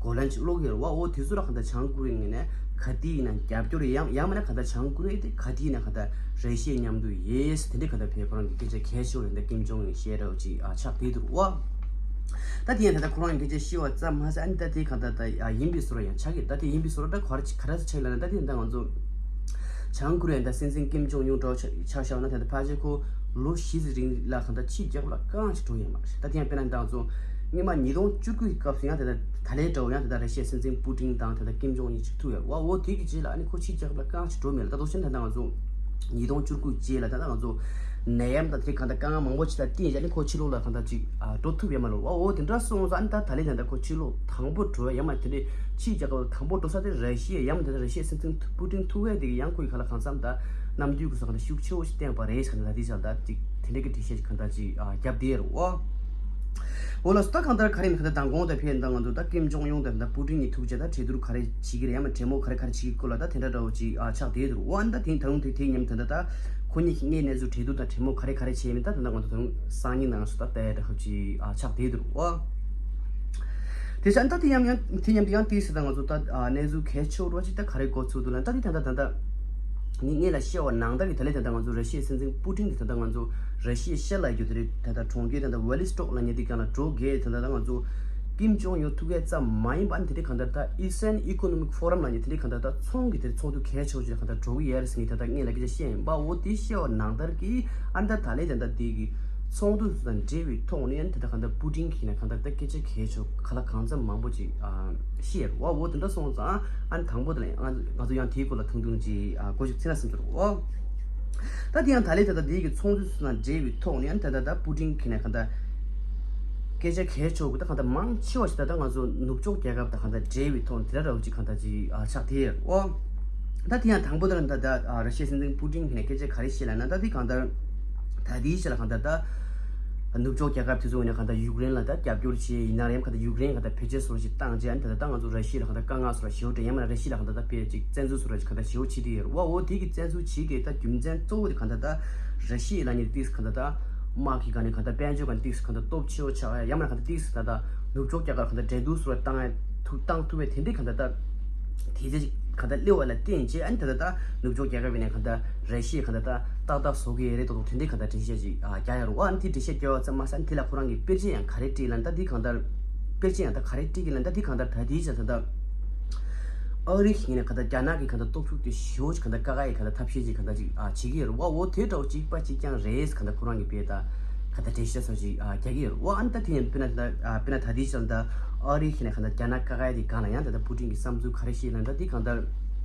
གོ་ལན་ཅིག་སློག་གི་ཡོད་རེད་བ། འོ་དེ་ཚོ་ལ་གང་ལྟར་བྱང་ཀོ་རི་ཡའི་ངོས་ནས་ག་དུས་ཡིན་ན་རྒྱབ་སྐྱོར་ཡང་ཡང་མིན་ན་གང་ལྟར་བྱང་ཀོ་རི་ཡ་དེ་ག་དུས་ཡིན་ན་གང་ལྟར་ར་ཤི་ཡའི་མཉམ་དུ་ཡོད་དེ་འདྲ་གང་ལྟར་ཕེ་ཁོ་རང་གི་སྐད་ཆ་གལ་ཆེ་བོ་རེད། ད་ཀིམ་ཇོང་ཡུང་བཤད་འདྲ་བོ་ཅིག་ཨ་ཆགས་བསྡད་འདུག་བ། ད་དེ་ཡང་ད་ལྟ་ཁོ་རང་གི་སྐད་ཆ་བཤད་པ་ཙམ་མ་ཟད་ཨ་ནི་ད་དེ་གང་ལྟར་ད་ཡིན་པའི་བཟོ་འདྲ་ཡང་ཆགས་ཀྱི། ད་དེ་ཡིན་པའི་བཟོ་འདྲ་ད་ག་རེ་ག་རེ་ཆགས་ཡོད་ལབ་ན་ད་དེ་ད་ང་ཚོ་བྱང་ཀོ་རི་ཡ་ད་སྲིད་འཛིན་ཀིམ་ཇོང་ཡུང་འདྲ་བོ་ཆ་ཆ་བཞག་ན་ད་ལྟ་ཕལ་ཆེར་ཁོ་ལོ་བཞི་ཙམ་རིང་ལ་གང་ལྟར་ཕྱིའི་རྒྱལ་ཁབ་ལ་གང་ཞིག་འགྲོ་ཡོད་མ་རེད། ད་དེ་ཡང་དཔེར་ན་ད་ང་ཚོ་སྔོན་མ་ཉིས་སྟོང་བཅུ་དགུ་གི་སྐབས་སུ་ཡང་ད་ལྟ་ད་ལན་འདྲ་བོ་ཡང་ད་ལྟ་ར་ཤི་ཡའི་སྲིད་འཛིན་པུ་ཏིན་དང་ད་ལྟ་ཀིམ་ཇོང་ཡུང་གཅིག་ཐུག་ཡོད་རེད་བ། འོ་དེ་གི་རྗེས་ལ་ཨ་ནི་ཁོ་ཕྱིའི་རྒྱལ་ཁབ་ལ་གང་ཞིག་འགྲོ་མེད་ལ། ད་དེ་བཞིན་ད་ལྟ་ང་ཚོ་ཉིས་སྟོང་བཅུ་དགུ་རྗེས་ལ་ད་ལྟ་ང་ཚོ་ནད་ཡམས་དང་དེ་གང་ལྟར་དཀའ་ངལ་མང་པོ་ཞིག་ལ་བརྟེན་བྱས་ནས་ཁོ་ཕྱི་ལོགས་ལ་གང་ལྟར་ཅིག་ཨ་འགྲོ་ཐུབ་ཡོད་མ་རེད་བ། འོ་དེ་འདྲ་སོང་ཙང་ཨ་ནི་ད་ད་ལན་ད་ལྟ་ཁོ་ཕྱི་ལོགས་དང་པོ་འགྲོ་ཡ་ཡང་མ་དེ་འདྲའི་ཕྱིའི་རྒྱལ་ཁབ་དང་པོ་འགྲོ་ས་དེ་ར་ཤི་ཡ་ཡང་མ་དེ་ར་ཤི་ཡའི་སྲིད་འཛིན་པུ་ཏིན་ཐུག་ཡ་དེ་གི་ཡང་ཁོ་ཡི་ག་ལ་གང་འཚམ་ད་རྣམ་འགྱུར་གི་སོ་གང་ལྟར་ཤུགས་ཆེ་བོ་ཞིག་བསྟན་པ་རེད་ཟེར་ན་ད་དེ་ཅག་ད་ཅིག་དེ་འདྲའི་གི་འགྲེལ་བཤད་ཅིག་གང་ལྟར་ཅིག་ཨ་བརྒྱབ་བསྡད་ཡོད་རེད་བ། འོ་ལགས་སོ། ད་གང་ལྟར་ག་རེ་ཡིན་གང་ལྟར་མདང་དགོང་དང་ཕེབས་ད་ང་ཚོ་ད་ཀིམ་ཇོང་ཡུང་དང་ད་པུ་ཏིན་གཉིས་ཐུག་བྱས་ད་གྲོས་བསྡུར་ག་རེ་བྱེད་ཀྱི་རེད་ཡང་མ་གྲོས་མོལ་ག་རེ་ག་རེ་བྱེད་ཀྱི་སྐོར་ལ་ད་དེ་འདྲ་འདྲ་བོ་ཅིག་ཨ་ཆགས་བསྡད་ཡོད་རེད་བ། ཨ་ནི་ད་དེང་ད་རུང་དེ་དེ་མཉམ་ད་ད་ད་ཁོ་གཉིས་ཀྱི་སྔས་གནས་ཚུལ་གྲོས་བསྡུར་དང་གྲོས་མོལ་ག་རེ་ག་རེ་བྱས་མིན་ད་ད་ད་ང་ཚོ་ད་རུང་སང་ཉིན་ནང་སུ་ད་ལྟ་ཡ་འདྲ་བོ་ཅིག་ཨ་ཆགས་བསྡད་ཡོད་རེད་བ། དེ་ཆ་ད་དེ་ཡང་ཡང་དེ་མཉམ་དུ་ཡང་དེ་སྲིད་ད་ང་ཚོ་ད་ཨ་གནས་ཚུལ་གལ་ཆེ་བོ་འདྲ་བོ་ཅིག་ད་ག་རེ་གོ་ཚུལ་འདུག་ལ་ད་དེ་ད་ད་ད། ངས་སྔོན་ལ་བཤད་པ་ནང་ལྟར་གྱི་ད་ལན་ད་ལྟ་ང་ཚོ་ར་ཤི་ཡའི་སྲིད་འཛིན་པུ་ཏིན་གྱིས་ད་ལྟ་ང་ཚོ་ར་ཤི་ཡའི་ཤར་ལ་ཡོད་དེ་རེད་ད་ལྟ་གྲོང་ཁྱེར་ད་ལྟ་ཝ་ལི་སི་ཊོག་ལབ་མཁན་དེ་གང་ལ་འགྲོ་གི་ད་ལྟ་ད་ང་ཚོ་ཀིམ་ཇོང་ཡུང་ཐུག་ཡས་ཙམ་མ་ཡིན་པ་ཨ་ནི་དེ་འདྲའི་གང་ལྟར་ད་ཨི་སི་ཊན་ཨི་ཀོ་ནོ་མིག་ཕོ་རམ་ལབ་མཁན་དེ་འདྲའི་གང་ལྟར་ད་ཚོང་གི་དེ་ཚོགས་འདུ་གལ་ཆེ་བོ་ཅིག་ལ་གང་ལྟར་འགྲོ་གི་ཡོད་རེད་ཟེར་མཁན་ད་ལྟ་སྔོན་ལ་སྐད་ཆ་བཤད་ཡིན་པ། འོ་དེ་བཤད་པ་ནང་ལྟར་གྱི་ཨ་ནི་ད་ད་ལན་ད་ལྟ་དེ་གི་ཚོགས་འདུ་དང་འབྲེལ་བའི་ཐོག་ནས་ཨ་ནི་ད་ལྟ་གང་ལྟར་པུ་ཏིན་གྱིས་ནས་གང་ལྟར་ད་སྐད་ཆ་གལ་ཆེ་བོ་ག་ལ་གང་འཚམ་མང་པོ་ཅིག་ཨ་བཤད་ཡོད་རེད་བ། འོ་དེ་འདྲ་སོང་ཙང་ཨ་ནི་དང་པོ་དེ་ལ་ང་ང་ཚོ་ཡང་དེའི་སྐོར་ལ་ཐུང་ཐུང་ཅིག་ཨ་གོ་ཞིག་ཚིག་ན་སེམས་ཚོར་འོ། ད་དེ་ཡང་ད་ལན་ད་ལྟ་དེའི་གི་ཚོགས་འདུ་སོ་སོ་དང་འབྲེལ་བའི་ཐོག་ནས་ཨ་ནི་ད་ལྟ་ད་པུ་ཏིན་གྱིས་ནས་གང་ལྟར་སྐད་ཆ་གལ་ཆེ་བོ་གི་ད་གང་ལྟར་མང་ཆེ་བ་ཞིག་ད་ལྟ་ང་ཚོ་ནུབ་ཕྱོགས་རྒྱལ་ཁབ་དང་གང་ལྟར་འབྲེལ་བའི་ཐོག་ནས་དེ་འདྲ་འདྲ་བོ་ཅིག་གང་ལྟར་ཅིག་ཨ་ཆགས་བསྡད་ཡོད་རེད་འོ། ད་དེ་ཡང་དང་པོ་དེ་ལ་ད་ལྟ་ཨ་ར་ཤི་ཡའི་སྲིད་འཛིན་པུ་ཏིན་གྱིས་ནས་སྐད་ཆ་ག་རེ་བཤད་ལབ་ན་ད་དེ་གང་ལྟར་ད་དེའི་ཆ་ལ་གང་ལྟར་ད་ནུབ་ཕྱོགས་རྒྱལ་ཁབ་དེ་ཚོ་ངོས་ནས་གང་ལྟར་ཡུཀ་རེན་ལ་ད་རྒྱབ་སྐྱོར་བྱས་ཡིན་ན་རེད་ཡང་གང་ལྟར་ཡུཀ་རེན་གང་ལྟར་བེད་སྤྱོད་བཟོ་འདྲ་ཞིག་བཏང་རྗེས་ཨ་ནི་ད་ལྟ་ད་ང་ཚོ་ར་ཤི་ཡ་ལ་གང་ལྟར་དཀའ་ངལ་བཟོ་འདྲ་ཞེ་པོ་འདྲ་ཡང་མིན་ན་ར་ཤི་ཡ་ལ་གང་ལྟར་ད་དཔེ་ཅིག་བཙན་འཛུལ་བཟོ་འདྲ་ཞིག་གང་ལྟར་ཞེ་པོ་བྱེད་ཀྱི་ཡོད་རེད་བ། འོ་དེ་གི་བཙན་འཛུལ་བྱེད་མཁན་ད་རྒྱུ་མཚན་གཙོ་བོ་དེ་གང་ལྟར་ད་ར་ཤི་ཡ་ལབ་མཁན་དེ་ཏིས་གང་ལྟར་ད་དམག་གི་སྒང་ནས་གང་ལྟར་དཔལ་འབྱོར་སྒང་ནས་ཏིས་གང་ལྟར་སྟོབས་ཆེ་བོ་ཆགས་ཡ་ཡང་མིན་ན་གང་ལྟར་ཏིས་ད་ལྟ་ནུབ་ཕྱོགས་རྒྱལ་ཁབ་གང་ལྟར་འགྲན་བསྡུར་བཟོ་འདྲ་བཏང་ཡ་ཐུབ་བཏང་ཐུབ་པའི་དེ་འདྲའི་གང་ལྟར་ད་དེ་ཚེ་གང་ལྟར་སླེབས་པ་ལ་བརྟེན་བྱས་ཨ་ནི་ད་ལྟ་ད་ནུབ་ཕྱོགས་རྒྱལ་ཁབ་ཡིན་ནའི་གང་ལྟར་ར་ཤི་ཡས་གང་ལྟར་ད་ཏག་ཏག་བཟོ་གི་ཡོད་རེད་མདོག་མདོག་དེ་འདྲའི་གང་ལྟར་འགྲེལ་བཤད་ཅིག་ཨ་རྒྱག་ཡ་རེད་བ། ཨ་ནི་དེ་འགྲེལ་བཤད་རྒྱག་ཡ་ཙམ་མ་ཟད་ཨ་ནི་དེ་ལ་ཁོ་རང་གིས་དཔེར་བརྗོད་ཡང་ག་རེ་བྲིས་ལབ་ན་ད་དེ་གང་ལྟར་དཔེར་བརྗོད་ཡང་ད་ག་རེ་བྲིས་ཀྱི་ལབ་ན་ད་དེ་གང་ལྟར་ད་དེའི་ཆ་ད་ལྟ་ཨ་རི་ཡིན་ནའི་གང་ལྟར་རྒྱ་ནག་གི་གང་ལྟར་སྟོབས་ཤུགས་དེ་ཞེ་པོ་ཅིག་གང་ལྟར་བཀག་ཡ་གི་གང་ལྟར་ཐབས་ཤེས་ཅིག་གང་ལྟར་ཅིག་ཨ་བྱེད་ཀྱི་ཡོད་རེད་བ། འོ་དེ་འདྲ་བོ་ཅིག་པ་ཅིག་ཀྱང་རེད་གང་ལྟར་ཁོ་རང་གིས་དཔེ་ད་གང་ལྟར་འགྲེལ་བཤད་ཚོ་ཅིག་ཨ་རྒྱག་གི་ཡོད་རེད་བ། ཨ་ནི་ད་དེ་ཡང་དཔེར་ན་ད་ཨ་དཔེར་ན་ད་དེའི་ཆ་ད་ལྟ་ཨ་རི་ཡིན་ནའི་གང་ལྟར་རྒྱ་ནག་བཀག་ཡ་དེ་སྒང་ལ་ཡང་ད་ལྟ་པུ་ཏིན་གྱི་བསམ་ཚུལ་ག་རེ་བཤད་ལབ་ན་ད་དེ་གང་ལྟར་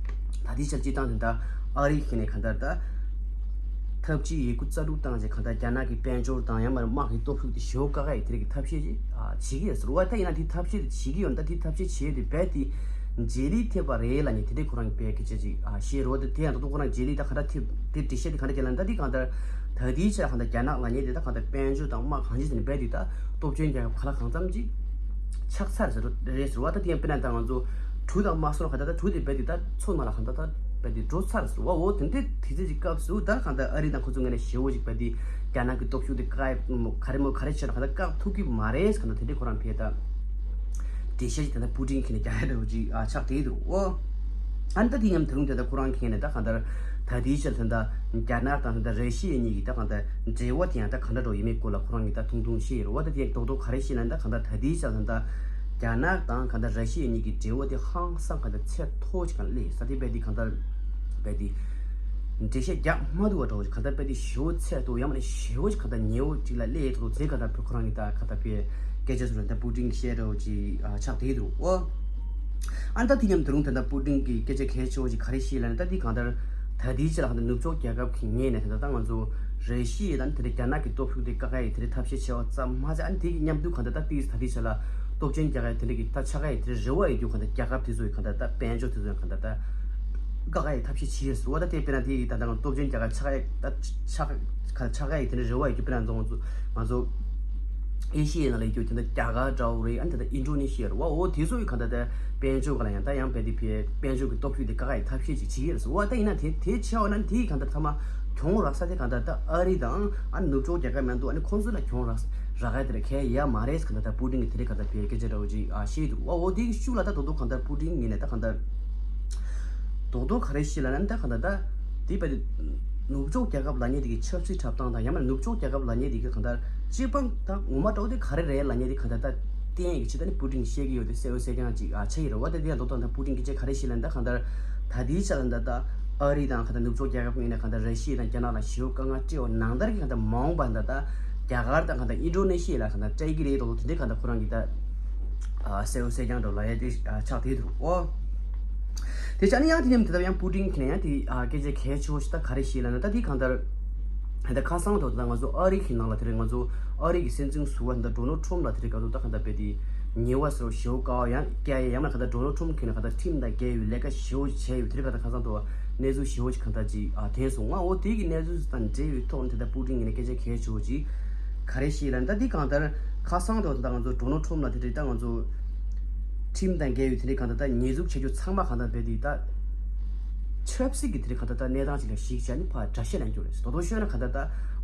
ད་དེའི་ཆ་སྤྱིར་བཏང་དེ་ད་ཨ་རི་ཡིན་ནའི་གང་ལྟར་ད་ཐབས་ཇུས་ཡི་གུ་རྩལ་སྤྲུགས་བཏང་བྱས་གང་ལྟར་རྒྱ་ནག་གི་དཔལ་འབྱོར་དང་ཡང་མིན་ན་དམག་གི་སྟོབས་ཤུགས་དེ་ཞེ་པོ་བཀག་ཡ་ཡི་དེ་རིགས་ཀྱི་ཐབས་ཤེས་ཅིག་ཨ་བྱེད་ཀྱི་ཡོད་ཟེར་བ། ད་ཡིན་ན་དེ་ཐབས་ཤེས་དེ་བྱེད་ཀྱི་ཡོད་ན་ད་དེ་ཐབས་ཤེས་བྱེད་ཡ་དེ་རྦད་དེ་ རྗེས་ལུས་ཐེབས་པ་རེད་ལབ་མཁན་དེ་འདྲའི་ཁོ་རང་གི་དཔེ་སྐད་ཆ་ཅིག་ཨ་བཤད་རོགས། དེ་དེ་ཡང་ད་དུང་ཁོ་རང་རྗེས་ལུས་ད་ག་འདྲ་ཐེབས་དེ་འགྲེལ་བཤད་དེ་ག་འདྲ་བྱས་ལབ་ན། ད་འདི་གང་ལྟར་ད་ལྟའི་ཆར་གང་ལྟར་རྒྱ་ནག་ལབ་མཁན་དེ་ད་གང་ལྟར་དཔལ་འབྱོར་དང་དམག་གང་ཅི་ཟེར་ནས་རྦད་དེ་ད་སྟོབས་ཆེན་རྒྱལ་ཁབ་ག་ལ་གང་འཚམ་ཅིག་ཆགས་ཚར་ཟེར་རེད་ཟེར་བ། ད་དེ་ཡང་དཔེར་ན་ད་ང་ཚོ་གྲུ་དང་དམག་སོགས་ག་ད་ད་གྲུ་དེ་རྦད་དེ་ད་མཚོ་ནང་ལ་གང་ད་ད་རྦད་དེ་འགྲོ་ཚར་ཟེར་བ། འོ་དེ་འདྲའི་དུས་ཚོད་ཀྱི་སྐབས་སུ་ད་གང་ལྟར་ཨ་རི་དང་ཁོ་ཚོ་ངོས་ནས་ཞེ་བོ་ཅིག་རྦད་དེ་རྒྱ་ནག་གི་སྟོབས་ཤུགས་དེ་བཀག་ག་རེ་མོ་ག་རེ་བྱས་ན་གང་ལྟར་བཀག་ཐུབ་ཀྱི་མ་རེད་གང་ལྟར་དེ་འདྲའི་ཁོ་རང་ཕེ་ད། འགྲེལ་བཤད་ཅིག་ད་ལྟ་པུ་ཏིན་གྱིས་ནས་རྒྱག་ཡ་འདྲ་བོ་ཅིག་ཨ་ཆགས་བསྡད་འདུག་ཨོ། ཨ་ནི་ད་དེ་མཉམ་དུ་རུང་དེ་ད་ཁོ་རང་གིས་ནས་ད་གང་ལྟར་ད་ལྟའི་ཆར་ད་ལྟ་རྒྱ་ནག་དང་ད་ལྟ་ར་ཤི་ཡ་གཉིས་ཀྱི་ད་གང་ལྟར་འབྲེལ་བ་དེ་ཡང་ད་ག་འདྲ་འགྲོ་ཡོད་མེད་སྐོར་ལ་ཁོ་རང་གིས་ད་ཐུང་ཐུང་བཤད་ཡོད་རེད་བ། ད་དེ་རྡོག་རྡོག་ག་རེ་བཤད་ན་ད་གང་ལྟར་ད་ལྟའི་ཆར་ད་ལྟ་རྒྱ་ནག་དང་གང་ལྟར་ར་ཤི་ཡ་གཉིས་ཀྱི་འབྲེལ་བ་དེ་ཧང་སང་གང་ལྟར་ཚད་མཐོ་ཅིག་གང་སླེབས་ས་དེ་རྦད་དེ་གང་ལྟར་རྦད་དེ། འགྲེལ་བཤད་རྒྱག་མ་ཐུབ་པ་འདྲ་བོ་ཞིག་ག་ད་རྦད་དེ་ཞེ་བོ་ཚད་མཐོ་ཡང་མིན་ན་ཞེ་བོ་ཞིག་ག་ད་ཉེ་བོ་ཅིག་ལ་སླེབས་ཐུབ་ཚེ་ག་ད་བོད་ཁོ་རང་གི་ད་ག་ད་བོད་སྐད་ཆ་ཟུར་ད་པུ་ཏིན་གྱིས་བཤད་འདྲ་བོ་ཅིག་ཆགས་བསྡད་འདུག་ཨོ། ཨ་ནི་ད་དེ་མཉམ་དུ་རུང་ད་ད་པུ་ཏིན་གྱི་སྐད་ཆ་གལ་ཆེ་བོ་ཅིག་ག་རེ་བཤད་ལབ་ན། ད་དེ་གང་ལྟར་ད་དེའི་ཆ་ལ་གང་ལྟར་ནུབ་ཕྱོགས་རྒྱལ་ཁབ་ཀྱི་ངོས་ནས་ད་ད་ང་ཚོ་ར་ཤི་ཡ་དང་དེ་འདྲ་རྒྱ་ནག་གི་སྟོབས་ཤུགས་དེ་བཀག་ཡ་དེ་འདྲ་ཐབས་ཤེས་བྱས་པ་ཙམ་མ་ཟད། ཨ་ནི་དེ་གི་མཉམ་དུ་གང་ལྟར་ད་དེ་ད་དེའི་ཆ་ལ་སྟོབས་ཆེན་རྒྱལ་ཁབ་དེ་འདྲ་གི་ད་ཆགས་ཡ་དེ་འདྲ་རེ་བ་ཡོད་རྒྱུ་གང་ལྟར་རྒྱལ་ཁབ་དེ་ཚོ་ཡི་གང་ལྟར་ད་དཔལ་འབྱོར་དེ་ཚོ་ཡང་གང་ལྟར་ད། བཀག་ཡ་ཐབས་ཤེས་བྱེད་ཟེར་བ། ད་དེ་དཔེར་ན་དེ་ཡི་ད་ལྟ་ང་སྟོབས་ཆེན་རྒྱལ་ཁབ་ཆགས་ཡ་ད་ཆགས་ཆགས་ཆགས་ཡ་དེ་འདྲ་རེ་བ་ཡོད་རྒྱུ། དཔེར་ན་ང་ཚོ་ང་ཚོ་ཨེ་ཤི་ཡའི་ནང་ལ་ཡོད་རྒྱུ་དེ་འདྲ་རྒྱ་གར་འདྲ་བོ་རེད། ཨ་ནི་ད་ལྟ་ཨིན་ཌོ་ནེ་ཤི་ཡ་རེད་བ། འོ་དེ་ཚོ་ཡི་གང་ལྟར་ད་དཔལ་འབྱོར་ག་ལ་ཡང་ད་ཡང་རྦད་དེ་ཕའི་དཔལ་འབྱོར་གྱི་སྟོབས་ཤུགས་དེ་བཀག་ཡ་ཐབས་ཤེས་ཅིག་བྱེད་ཀྱི་རེད་ཟེར་བ། ད་ཡིན་ན་དེ་དེ་བྱས་པ་ན་དེ་ཡི་གང་ལྟར་ཐ་མ་གྱོང་རག་ས་དེ་གང་ལྟར་ད་ཨ་རི་དང་ཨ་ནི་ནུབ་ཕྱོགས་རྒྱལ་ཁབ་མ་གཏོགས་ཨ་ནི་ཁོང་ཚོ་ལ་གྱོང་རག་རག་ཡ་དེ་རེད། གལ་ཡ་མ་རེད་གང་ལྟར་ད་པུ་ཏིན་གྱིས་དེ་རེད་གང་ལྟར་བའི་སྐད་ཆ་འདྲ་བོ་ཅིག་ཨ་བཤད་འདུག་བ། འོ་དེ་གི་ཤུགས་ལ་ད་རྡོག་རྡོག་གང་ལྟར་པུ་ཏིན་ངོས་ནས་ད་གང་ལྟར་རྡོག་རྡོག་ག་རེ་བཤད་ལབ་ན། ད་གང་ལྟར་ད་དེ་བ་དེ་ནུབ་ཕྱོགས་རྒྱལ་ཁབ་ལབ་མཁན་དེ་གི་ཆབ་སྲིད་འཁྲབ་སྟངས་དང་ཡང་མིན་ན་ནུབ་ཕྱོགས་རྒྱལ་ཁབ་ལབ་མཁན་དེ་གི་གང་ལྟར་སྤྱི་པང་ད་ངོ་མ་འདྲ་བོ་དེ་ག་རེ་རེད་ལབ་མཁན་དེ་གང་ལྟར་ད་བསྟན་ཡག་གི་ཆེད་དུ་ནི་པུ་ཏིན་གྱིས་བཤད་ཀྱི་ཡོད་དེ་གསལ་པོ་གསལ་རྐྱང་ཅིག་ཨ་ཆགས་ཀྱི་རེད་བ། དེ་དེ་ཡང་རྡོག་རྡོག་ད་པུ་ཏིན་གྱིས་ཁྱེད་ག་རེ་བཤད་ལབ་ན། ད་གང་ལྟར་ད་དེའི་ཆ་ལ་ད་ད་ཨ་རི་དང་གང་ལྟར་ནུབ་ཕྱོགས་རྒྱལ་ཁབ་ཡིན་ན་གང་ལྟར་ར་ཤི་ཡ་དང་རྒྱ་ནག་ལ་ཞེ་པོ་དཀའ་ངལ་སྤྲད་པ་ནང་ལྟར་གྱི་གང་ལྟར་མ་འོངས་པ་ད་ད་རྒྱ་གར་དང་གང་ལྟར་ཨིན་ཌོ་ནེ་ཤི་ཡ་ལ་གང་ལྟར་སྤྲད་ཀྱི་རེད་རྡོག་རྡོག་དེ་འདྲའི་གང་ལྟར་ཁོ་རང་གིས་ད་ཨ་གསལ་པོ་གསལ་རྐྱང་འདྲ་བོ་ལབ་ཡ་དེ་ཨ་ཆགས་བསྡད་འདུག་ཨོ། དེ་ཆ་ནི་ཡང་དེ་མཉམ་དུ་ད་ཡང་པུ་ཏིན་གྱིས་ནས་ཡང་དེ་ཨ་སྐད་ཆ་གལ་ཆེ་བོ་ཞིག་ད་ག་རེ་བཤད་ལབ་ན། ད་དེ་གང་ལྟར་ད་ཁ་སང་དུ་ད་ང་ཚོ་ཨ་རི་གི་ནང་ལ་དེ་རེད། ང་ཚོ་ཨ་རི་གི་སྲིད་འཛིན་ཟུར་པ་ད་ཌོ་ནལ་ཊམ་ལ་དེ་རེད་ག་ཚོད་ད་གང་ལྟར་རྦད་དེ་ཉེས་པ་ཟེར་བ་ཞེ་པོ་དཀའ་བ་ཡང་བཀལ་ཡ། ཡང་ན་གང་ལྟར་ཌོ་ནལ་ཊམ་གྱིས་ནས་གང་ལྟར་ཁྲིམས་དང་འགལ་བའི་ལས་ཀ་ཞེ་པོ་བྱས་ཡོད། དེ་རེད་ག་ད་ཁ་སང་དུ་གནས་ཚུལ་ཞེ་པོ་ཅིག་གང་ལྟར་ཅིག་ཨ་ཐོན་སོང་། ང་འོ་དེ་གི་གནས་ཚུལ་དང་འབྲེལ་བའི་ཐོག་ནས་དེ་ལྟར་པུ་ཏིན་གྱིས་ནས་སྐད་ཆ་གལ་ཆེ་བོ་ཅིག་ག་རེ་བཤད་ལབ་ན། ད་འདི་གང་ལྟར་ཁ་སང་དུ་ད་ང་ཚོ་ཌོ་ནལ་ཊམ་ལ་དེ་རེད་ད་ང་ཚོ་ཁྲིམས་དང་འགལ་བའི་དེ་རེད་གང་ལྟར་ད་ཉེས་འཛུགས་བྱེད་རྒྱུ་ཚང་མ་གང་ལྟར་རྦད་དེ་ད་ཆབ་སྲིད་ཀྱི་དེ་རེད་གང་ལྟར་ད་གནས་སྟངས་ཅིག་ལ་གཞིགས་བྱས་ནས་ཕར་དགྲ་ཤ་ལེན་རྒྱུ་རེད། རྡོག་རྡོག་ཤོད་ན་གང་ལྟར་ད་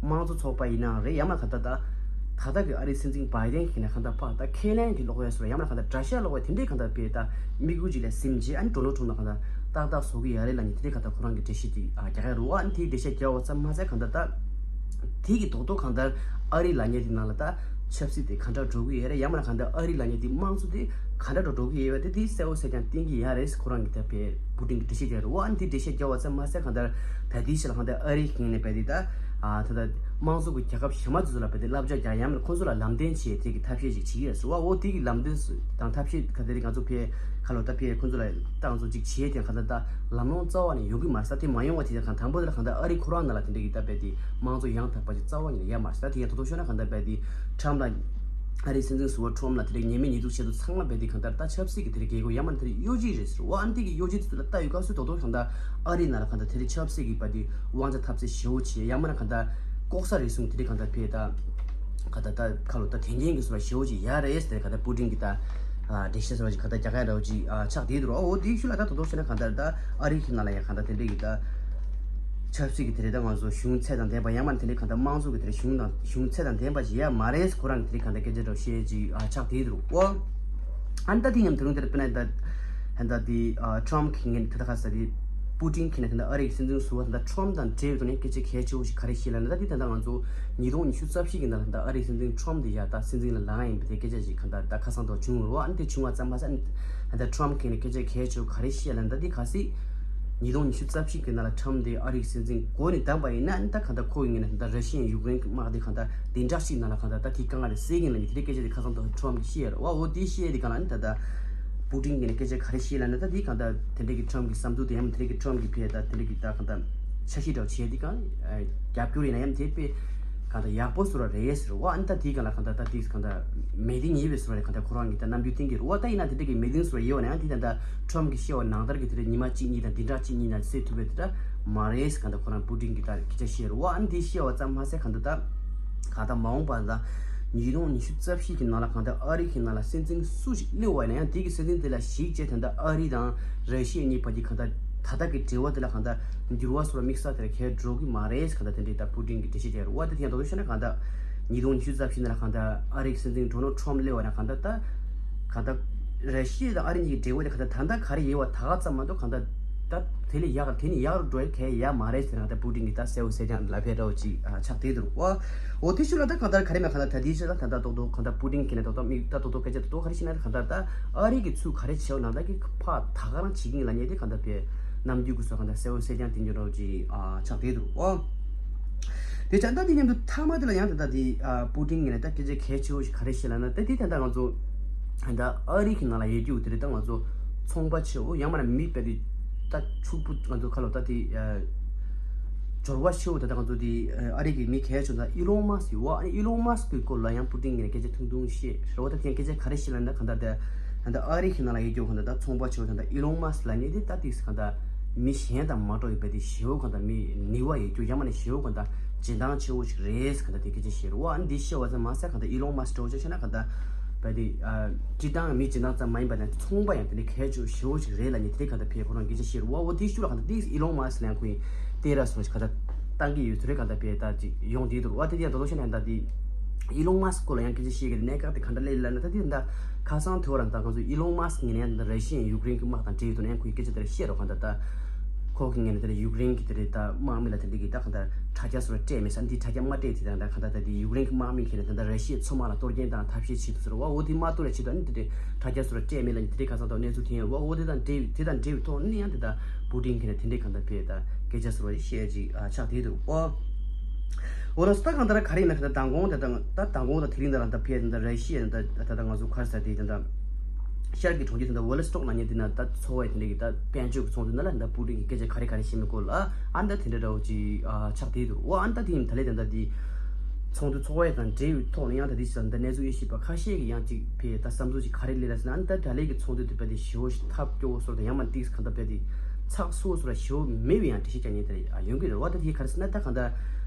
དམངས་གཙོ་ཚོགས་པ་ཡིན་ནའང་རེད། ཡང་མིན་ན་གང་ལྟར་ད་ད་ལྟ་གི་ཨ་རིའི་སྲིད་འཛིན་བྷའི་ཌེན་གྱིས་ནས་གང་ལྟར་ཕར་ད་ཁས་ལེན་གྱི་ལོག་ཡ་ཟེར་བ། ཡང་མིན་ན་གང་ལྟར་དགྲ་ཤ་ལོག་པའི་དེ་འདྲའི་གང་ལྟར་དཔེ་ད་དམིགས་ཡུལ་ཅིག་ལ་གཟིམས་རྗེས་ཨ་ནི་ཌོ་ནལ་ཊམ་ལ་གང་ལྟར་ཏག་ཏག་བཟོ་གི་ཡ་རེད་ལབ་ནས་དེ་འདྲའི་གང་ལྟར་ཁོ་རང་གི་འགྲེལ་བཤད་ཅིག་ཨ་རྒྱག་གི་རེད་བ། ཨ་ནི་དེའི་འགྲེལ་བཤད་རྒྱག་པ་ཙམ་མ་ཟད་གང་ལྟར་ད་དེ་གི་རྡོག་རྡོག་གང་ལྟར་ཨ་རི་ལབ་མཁན་དེ་ནང་ལ་ད་ཆབ་སྲིད་དེ་ག་འདྲ་འགྲོ་གི་ཡོད་རེད། ཡང་མིན་ན་གང་ལྟར་ཨ་རི་ལབ་མཁན་དེ་དམངས་གཙོ་དེ་ག་འདྲ་འགྲོ་འགྲོ་གི་ཡོད་རེད། དེ་དེ་གསལ་པོ་གསལ་རྐྱང་བསྟན་གྱི་ཡ་རེད། ཁོ་རང་གི་ད་དཔེ་པུ་ཏིན་གྱི་འགྲེལ་བཤད་རྒྱག་རེད་བ། ཨ་ནི་དེ་འགྲེལ་བཤད་རྒྱག་པ་ཙམ་མ་ཟད་གང་ལྟར་ད་དེའི་ཕྱི་ལ་གང་ལྟར་ཨ་རི་གི་ངོས་ནས་རྦད་དེ་ད་ཨ་ད་ལྟ་དམངས་གཙོ་གི་རྒྱལ་ཁབ་གཞན་པ་ཚོ་ལ་རྦད་དེ་བསླབ་བྱ་རྒྱག་ཡང་མིན་ན་ཁོང་ཚོ་ལ་ལམ་སྟོན་བྱེད་དེ་གི་ཐབས་ཤེས་ཤིག་བྱེད་ཀྱི་ཡོད་ཟེར་བ། འོ་དེ་གི་ལམ་སྟོན་དང་ཐབས་ཤེས་ག་དེ་རིགས་ང་ཚོ་ཕའི་ཁ་ལོ་ད་ཕའི་ཁོང་ཚོ་ལ་ད་ང་ཚོ་ཅིག་བྱེད་དེ་གང་ལྟར་ད་ལམ་ལྷོང་རྩ་བ་ནས་ཡོང་གི་མ་རེད། ད་དེ་མ་ཡོང་བ་དེ་གང་དང་པོ་དེ་ལ་གང་ལྟར་ཨ་རི་ཁོ་རང་ནང་ལ་དེ་འདྲ་གི་ད་རྦད་དེ་དམངས་གཙོ་ཡང་དག་པ་ཅིག་རྩ་བ་ཉིད་ནས་ཡོད་མ་རེད། ད་དེ་ཡང་ད་དུང་ཤོད་ན་གང་ལྟར་རྦད་དེ་ཁྲམ་ལ་ཨ་རིའི་སྲིད་འཛིན་ཟུར་པ་ཁྲོམ་ལ་དེ་རིང་ཉེས་མེད་ཉེས་འཛུགས་བྱེད་དུ་ཚང་མ་རྦད་དེ་གང་ལྟར་ད་ཆབ་སྲིད་ཀྱི་དེ་རིང་རྒྱལ་སྒོ་ཡང་མིན་ན་དེ་རིང་གཡོ་ཇུས་རེད་ཟེར་བ། ཨ་ནི་དེ་གི་གཡོ་ཇུས་དེ་ཚོ་ལ་ལྟ་ཡོད་སྐབས་སུ་རྡོག་རྡོག་གང་ལྟར་ཨ་རིའི་ནང་ལ་གང་ལྟར་དེ་རིང་ཆབ་སྲིད་ཀྱི་རྦད་དེ་དབང་ཆ་འཐབ་རྩོད་ཞེ་པོ་བྱེད་ཡང་མིན་ན་གང་ལྟར་ལྐོག་ཟ་རེ་ཟུང་དེ་རིང་གང་ལྟར་ཕེ་ད་གང་ལྟར་ད་ཁ་ལོ་ད་དེ་འགན་གྱི་བཟོ་བ་ཞེ་པོ་ཅིག་ཡ་རེད་ཟེར་གང་ལྟར་པུ་ཏིན་གྱི་ད་འགྲེལ་བཤད་ཟེར་བ་ཅིག་གང་ལྟར་རྒྱག་ག་འདྲ་བོ་ཅིག་ཆགས་བསྡད་འདུག་རོ། འོ་དེའི་ཤུལ་ལ་ད་རྡོག་རྡོག་བྱས་ན་གང་ལྟར་ད་ཨ་རི་གི་ནང་ལ་ཡང་གང་ལྟར་དེ་འདྲ་གི་ད་ཆབ་སྲིད་ཀྱི་དེ་རིང་ད་ང་ཚོ་གཞུང་ཚད་དང་ལྡན་པ་ཡང་མིན་ན་དེ་འདྲ་གང་ལྟར་དམངས་གཙོ་གི་དེ་རིང་གཞུང་དང་གཞུང་ཚད་དང་ལྡན་པ་ཞིག་ཡ་མ་རེད། ཁོ་རང་གི་དེ་རིང་གང་ལྟར་སྐད་ཆ་འདྲ་བོ་བཤད་ཅིག་ཆགས་བསྡད་འདུག་རོ། ཨ་ནི་ད་དེ་མཉམ་དུ་རུང་དེར་དཔེར་ན་ད་ད་དེ་ཁྲོམ་གི་ངས་དེ་ད་ག་ས་དེ་པུ་ཏིན་གྱིས་ནས་དེ་འདྲ་ཨ་རི་གི་སྲིད་འཛིན་ཟུར་པ་དེ་འདྲ་ཁྲོམ་དང་འབྲེལ་བའི་ཐོག་ནས་སྐད་ཆ་གལ་ཆེ་བོ་ཞིག་ག་རེ་བཤད་ལབ་ན། ད་དེ་ད་ལྟ་ང་ཚོ་ཉིས་སྟོང་ཉི་ཤུ་རྩ་བཞི་གི་ནང་ལ་ད་ཨ་རིའི་སྲིད་འཛིན་ཁྲོམ་དེ་ཡ་ད་སྲིད་འཛིན་ལ་ལངས་ཡིན་པ་དེ་སྐད་ཆ་ཞིག་གང་ལྟར་ད་ཁ་སང་དུ་བྱུང་ཡོད་རེད་བ། ཨ་ནི་དེ་བྱུང་བ་ཙམ་མ་ཟད་ཨ་ནི་ད་ཁྲོམ་གྱིས་ནས་སྐད་ཆ་གལ་ཆེ་བོ་ག་རེ་བཤད་ལབ་ན། ད་དེ་གལ་སྲིད་ཉིས་སྟོང་ཉི་ཤུ་རྩ་བཞི་གི་ནང་ལ་ཁྲོམ་དེ་ཨ་རིའི་སྲིད་འཛིན་འགོ་ནས་བདམས་པ་ཡིན་ན། ཨ་ནི་ད་གང་ལྟར་ཁོ་ཡིན་ན་ད་ར་ཤི་ཡ་ཡུཀ་རེན་གྱི་དམག་དེ་གང་ལྟར་བདུན་ཕྲག་གཅིག་ནང་ལ་གང་ལྟར་ད་དེ་དཀའ་ངལ་དེ་སེལ་གྱི་ཡིན་ལབ་ནས་དེ་འདྲའི་སྐད་ཆ་དེ་ཁ་སང་དུ་ཁྲོམ་གྱིས་བཤད་ཡོད་རེད་བ། འོ་དེ་བཤད་དེ་གང་ལ་ཨ་ནི་ད་ད་པུ་ཏིན་གྱིས་ནས་སྐད་ཆ་ག་རེ་བཤད་ལབ་ན། ད་དེ་གང་ལྟར་དེ་འདྲའི་གི་ཁྲོམ་གྱི་བསམ་ཚུལ་དེ་ཡང་མིན་དེ་འདྲའི་གི་ཁྲོམ་གྱི་ཕེ་ད་དེ་འདྲའི་གི་ད་གང་ལྟར་འཆར་གཞི་འདྲ་བོ་བྱས་དེ་གང་རྒྱབ་སྐྱོར་ཡིན་ན་ཡང་དེ་དཔེ་ གང་ལྟར་ཡག་པོ་བཟོ་ར་རེད་ཟེར་བ། ཨ་ནི་ད་དེའི་སྒང་ལ་གང་ལྟར་ད་དེ་གང་ལྟར་མེད་དེ་ཉེས་པའི་བཟོ་ར་རེད། གང་ལྟར་ཁོ་རང་གི་ད་རྣམ་འགྱུར་བསྟན་གྱི་རེད་བ། ད་ཡིན་ན་དེ་འདྲ་གི་མེད་དེ་བཟོ་ར་ཡོད་ན་ཡང་དེ་ད་ད་ཁྲོམ་གྱི་བཤད་པ་ནང་ལྟར་གྱི་དེ་འདྲ་ཉི་མ་གཅིག་གཉིས་དང་བདུན་ཕྲག་གཅིག་གཉིས་དང་སེལ་ཐུབ་པའི་དེ་འདྲ་མ་རེད་ཟེར། གང་ལྟར་ཁོ་རང་པུ་ཏིན་གྱི་ད་སྐད་ཆ་བཤད་རེད་བ། ཨ་ནི་དེ་བཤད་པ་ཙམ་མ་ཟད་གང་ལྟར་ད་གང་ལྟར་མ་འོངས་པ་ད་ཉིས་སྟོང་ཉི་ཤུ་རྩ་བཞི་གི་ནང་ལ་གང་ལྟར་ཨ་རི་གི་ནང་ལ་སྲིད་འཛིན་སུ་ཞིག་སླེབས་པ་ཡིན་ན་ཡང་དེ་གི་སྲིད་འཛིན་དེ་ལ་གཞིགས་བྱས་ད་ལྟ་ཨ་རི་དང་ར་ཤི་ཡ་གཉིས་བར་གྱི་གང་ལྟར་ད་ལྟ་གི་འབྲེལ་བ་དེ་ལ་གང་ལྟར་འགྱུར་བ་སོགས་དམིགས་བསལ་དེ་ལ་གང་འགྲོ་གི་མ་རེད་ཟེར། གང་ལྟར་དེ་འདྲའི་ད་པུ་ཏིན་གྱིས་འགྲེལ་བཤད་བྱས་རེད་བ། དེ་དེ་ཡང་ད་དུང་བཤད་ན་གང་ལྟར་ཉིས་སྟོང་ཉི་ཤུ་རྩ་བཞི་ནང་ལ་གང་ལྟར་ཨ་རིའི་སྲིད་འཛིན་ཌོ་ནལ་ཁྲོམ་སླེབས་པ་ན་གང་ལྟར་ད་གང་ལྟར་ར་ཤི་ཡ་དང་ཨ་རི་གཉིས་ཀྱི་འབྲེལ་བ་དེ་གང་ལྟར་ད་ལྟ་ག་རེ་ཡོད་པ་ད་ག་ཙམ་མ་གཏོགས་གང་ལྟར་ད་དེ་ལས་ཡག་དེ་ནི་ཡག་རུ་འགྲོ་ཡ་གལ་ཡ་མ་རེད་ཟེར་ན་གང་ལྟར་པུ་ཏིན་གྱིས་ད་གསལ་པོ་གསལ་རྐྱང་ལབ་ཕེབས་འདྲ་བོ་ཅིག་ཨ་ཆགས་བསྡད་འདུག་བ། འོ་དེ་ཤུལ་ལ་ད་གང་ལྟར་ག་རེ་མེད་གང་ལྟར་ད་དེའི་ཆེད་ལ་ད་ལྟ་རྡོག་རྡོག་གང་ལྟར་པུ་ཏིན་གྱིས་ནས་རྡོག་རྡོག་མིག་ད་རྡོག་རྡོག་སྐད་ཆ་རྡོག་རྡོག་ག་རེ་བཤད་ན་གང་ལྟར་ད་ཨ་རི་གི་ཚུར་ག་རེ་བྱས་པ་ནང་ལྟར་གྱི་ཕར་ད་ག་རང་བྱེད་ཀྱི་ཡིན་ལབ་མཁན་དེ་གང་ལྟར་པའི་རྣམ་འགྱུར་གྱི་བཟོ་གང་ལྟར་གསལ་པོ་གསལ་རྐྱང་དེ་འདྲ་འདྲ་བོ་ཅིག་ཨ་ཆགས་བསྡད་འདུག་ཨོ། དེ་ཆ་ད་དེ་མཉམ་དུ་མཐའ་མ་དེ་ལ་ཡང་ད་ལྟ་དེ་ཨ་པུ་ཏིན་གྱིས་ནས་ད་སྐད་ཆ་གལ་ཆེ་བོ་ཞིག་ག་རེ་བཤད་ལབ་ན། ད་དེ་ད་ལྟ་ང་ཚོ་ད་ཨ་རི་གི་ནང་ལ་ཡོད་རྒྱུ་དེ་རེད། ད་ང་ཚོ་ཚོང་པ་ཆེ་བོ་ཡང་མིན་ན་མི་དཔེ་དེ་ད་ཕྱུག་པོ་ང་ཚོ་ཁ་ལོ་ད་དེ་ཨ་འབྱོར་བ་ཆེ་བོ་ད་ལྟ་ང་ཚོ་དེ་ཨ་རི་གི་མི་གལ་ཆེ་བ་ད་ཨི་ལོན་མཱ་སི་ཡོད་བ། ཨ་ནི་ཨི་ལོན་མཱ་སི་གི་སྐོར་ལ་ཡང་པུ་ཏིན་གྱིས་ནས་སྐད་ཆ་ཐུང་ཐུང་བཤད་རེད་བ། ད་དེ་ཡང་སྐད་ཆ་ག་རེ་བཤད་ལབ་ན་གང་ལྟར་དེ་ད་ལྟ་ཨ་རི་གི་ནང་ལ་ཡོད་རྒྱུ་གང་ལྟར་ད་ཚོང་པ་ཆེ་བོ་ད་ལྟ་ཨི་ལོན་མཱ་སི་ལབ་མཁན་དེ་ད་དེ་གང་ལྟར་མི་གཞན་དང་མ་འདྲ་བའི་དཔེ་དེ་ཞེ་བོ་གང་ལྟར་མི་ནུས་པ་ཡོད་རྒྱུ་ཡང་མིན་ན་ཞེ་བོ་གང་ལྟར་སྦྱིན་བདག་ཆེ་བོ་ཞིག་རེད་གང་ལྟར་དེ་སྐད་ཆ་བཤད་རེད་བ། ཨ་ནི་འདི་བཤད་པ་ཙམ་མ་ཟད་གང་ལྟར་ཨི་ལོན་མཱ་སི་འདྲ་བོ་ཅིག་བཤད་ན་གང་ལྟར་དཔེ་དེ་ཨ་སྤྱིར་བཏང་མི་སྦྱིན་བདག་ཙམ་མ་ཡིན་པ་ནས་ཚོང་པ་ཡང་དེ་འདྲའི་གལ་ཆེ་ཞེ་བོ་ཞིག་རེད་ལབ་མཁན་དེ་འདྲའི་གང་ལྟར་ཕེ་ཁོ་རང་སྐད་ཆ་བཤད་རེད་བ། འོ་དེའི་ཤུལ་ལ་གང་ལྟར་དེ་ཨི་ལོན་མཱ་སི་ལ་ཡང་ཁོ་ཡིས་སྟེར་ར་སོང་ཞིག་གང་ལྟར་བཏང་གི་ཡོད་ཚུལ་རེད་གང་ལྟར་ཕེ་ད་ཅིག་ཡོང་བསྡད་འདུག་བ། དེ་དེ་ཡང་ད་དུང་བཤད་ན་གང་ལྟར་དེ་ཨི་ལོན་མཱ་སི་སྐོར་ལ་ཡང་སྐད་ཆ་བཤད་མཁན་དེ་གནད་འགག་དེ་གང་འདྲ་སླེབས་ལབ་ན། ད་དེ་གང་ལྟར་ཁ་སང་དེ་བར་ད་ང་ཚོ་ཨི་ལོན་མཱ་སི་ངོས་ནས་ཡང་ད་ར་ཤི་ཡ་ཡུཀ་རེན་གྱི་དམག་དང་འབྲེལ་ཡོད་དུ་ནས་ཡང་ཁོ་ཡིས་སྐད་ཆ་དེ་འདྲ་བཤད་རོགས་གང་ལྟར་ད་ཁོ་གི་ངོས་ནས་དེ་འདྲ་ཡུཀ་རེན་གྱི་དེ་འདྲའི་ད་དམག་མི་ལ་དེ་འདྲའི་གི་ད་གང་ལྟར་དྲ་རྒྱ་སོགས་ལ་སྤྲད་མེད་ས་འདི་དྲ་རྒྱ་མ་སྤྲད་དེ་དང་ད་གང་ལྟར་ད་དེ་ཡུཀ་རེན་གྱི་དམག་མི་ཁྱེད་ནས་ད་ལྟ་ར་ཤི་ཡའི་མཚོ་དམག་ལ་གཏོར་སྐྱོན་དང་ཐབས་ཤེས་བྱེད་དུ་ཟེར་བ། འོ་དེ་མ་གཏོར་ཡ་ཆེད་དུ་ཨ་ནི་དེ་འདྲའི་དྲ་རྒྱ་སོགས་ལ་སྤྲད་མེད་ལབ་ནི་དེ་འདྲའི་ཁ་སང་དང་གནས་ཚུལ་ཐོན་ཡོད་རེད་བ། འོ་དེ་དང་འབྲེལ་དེ་དང་འབྲེལ་བའི་ཐོག་ནས་ཡང་དེ་ད་པུ་ཏིན་གྱིས་ནས་དེ་འདྲའི་གང་ལྟར་ཕེ་ད་སྐད་ཆ་ཟེར་བ་ཞིག་བཤད་ཅིག་ཨ་ཆགས་བསྡད་འདུག་ཨོ། འོ་ལགས་སོ། ད་གང་ལྟར་ག་རེ་ཡིན་ན་གང་ལྟར་མདང་དགོང་དེ་དང་ད་མདང་དགོང་དང་དེ་རིང་དང་ལ་ད་ཕེ་ད་ལྟ་ར་ཤི་ཡ་ད་ད་ལྟ་ང་ཚོ་ག་རེ་ཟེར་དེ་ད་ལྟ་ཤར་གྱི་གྲོང་ཁྱེར་དེ་འདྲ་ཝོ་ལི་སི་ཊོག་ལབ་མཁན་དེ་ན་ད་ཚོགས་པ་དེ་འདྲ་གི་ད་དཔལ་འབྱོར་གྱི་ཚོགས་འདུ་ནང་ལ་ད་པུ་ཏིན་གྱིས་སྐད་ཆ་ག་རེ་ག་རེ་བཤད་མིན་སྐོར་ལ་ཨ་ད་དེ་འདྲ་འདྲ་བོ་ཅིག་ཨ་ཆགས་བསྡད་འདུག་འོ་ཨ་ད་དེ་ཡིན་ད་ལས་དེ་འདྲ་དེ་ཚོགས་འདུ་ཚོགས་པ་དང་འབྲེལ་བའི་ཐོག་ནས་ཡང་ད་དེ་ཞིག་ད་གནས་ཚུལ་དབྱེ་ཞིབ་པ་ཁ་ཤས་ཀྱིས་ཡང་ཅིག་ཕེ་ད་བསམ་ཚུལ་ཅིག་ག་རེ་སླེབས་ལ་ཟེར་ན། ཨ་ད་ད་ལས་ཀྱི་ཚོགས་འདུ་དེ་དཔེ་དེ་ཞེ་བོ་ཞིག་ཐབས་སྐྱོ་བོ་བཟོ་དང་ཡང་མ་ཏིག་གང་ལྟར་དཔེ་དེ་ཚགས་སུ་བོ་བཟོ་ར་ཞེ་བོ་མེད་པའི་ཡང་འགྲེལ་བཤད་རྒྱག་མཁན་དེ་ཡང་ཡོང་གི་རེད་བ། ད་དེ་ག་རེ་ཟེར་ན་ད་གང་ལྟར་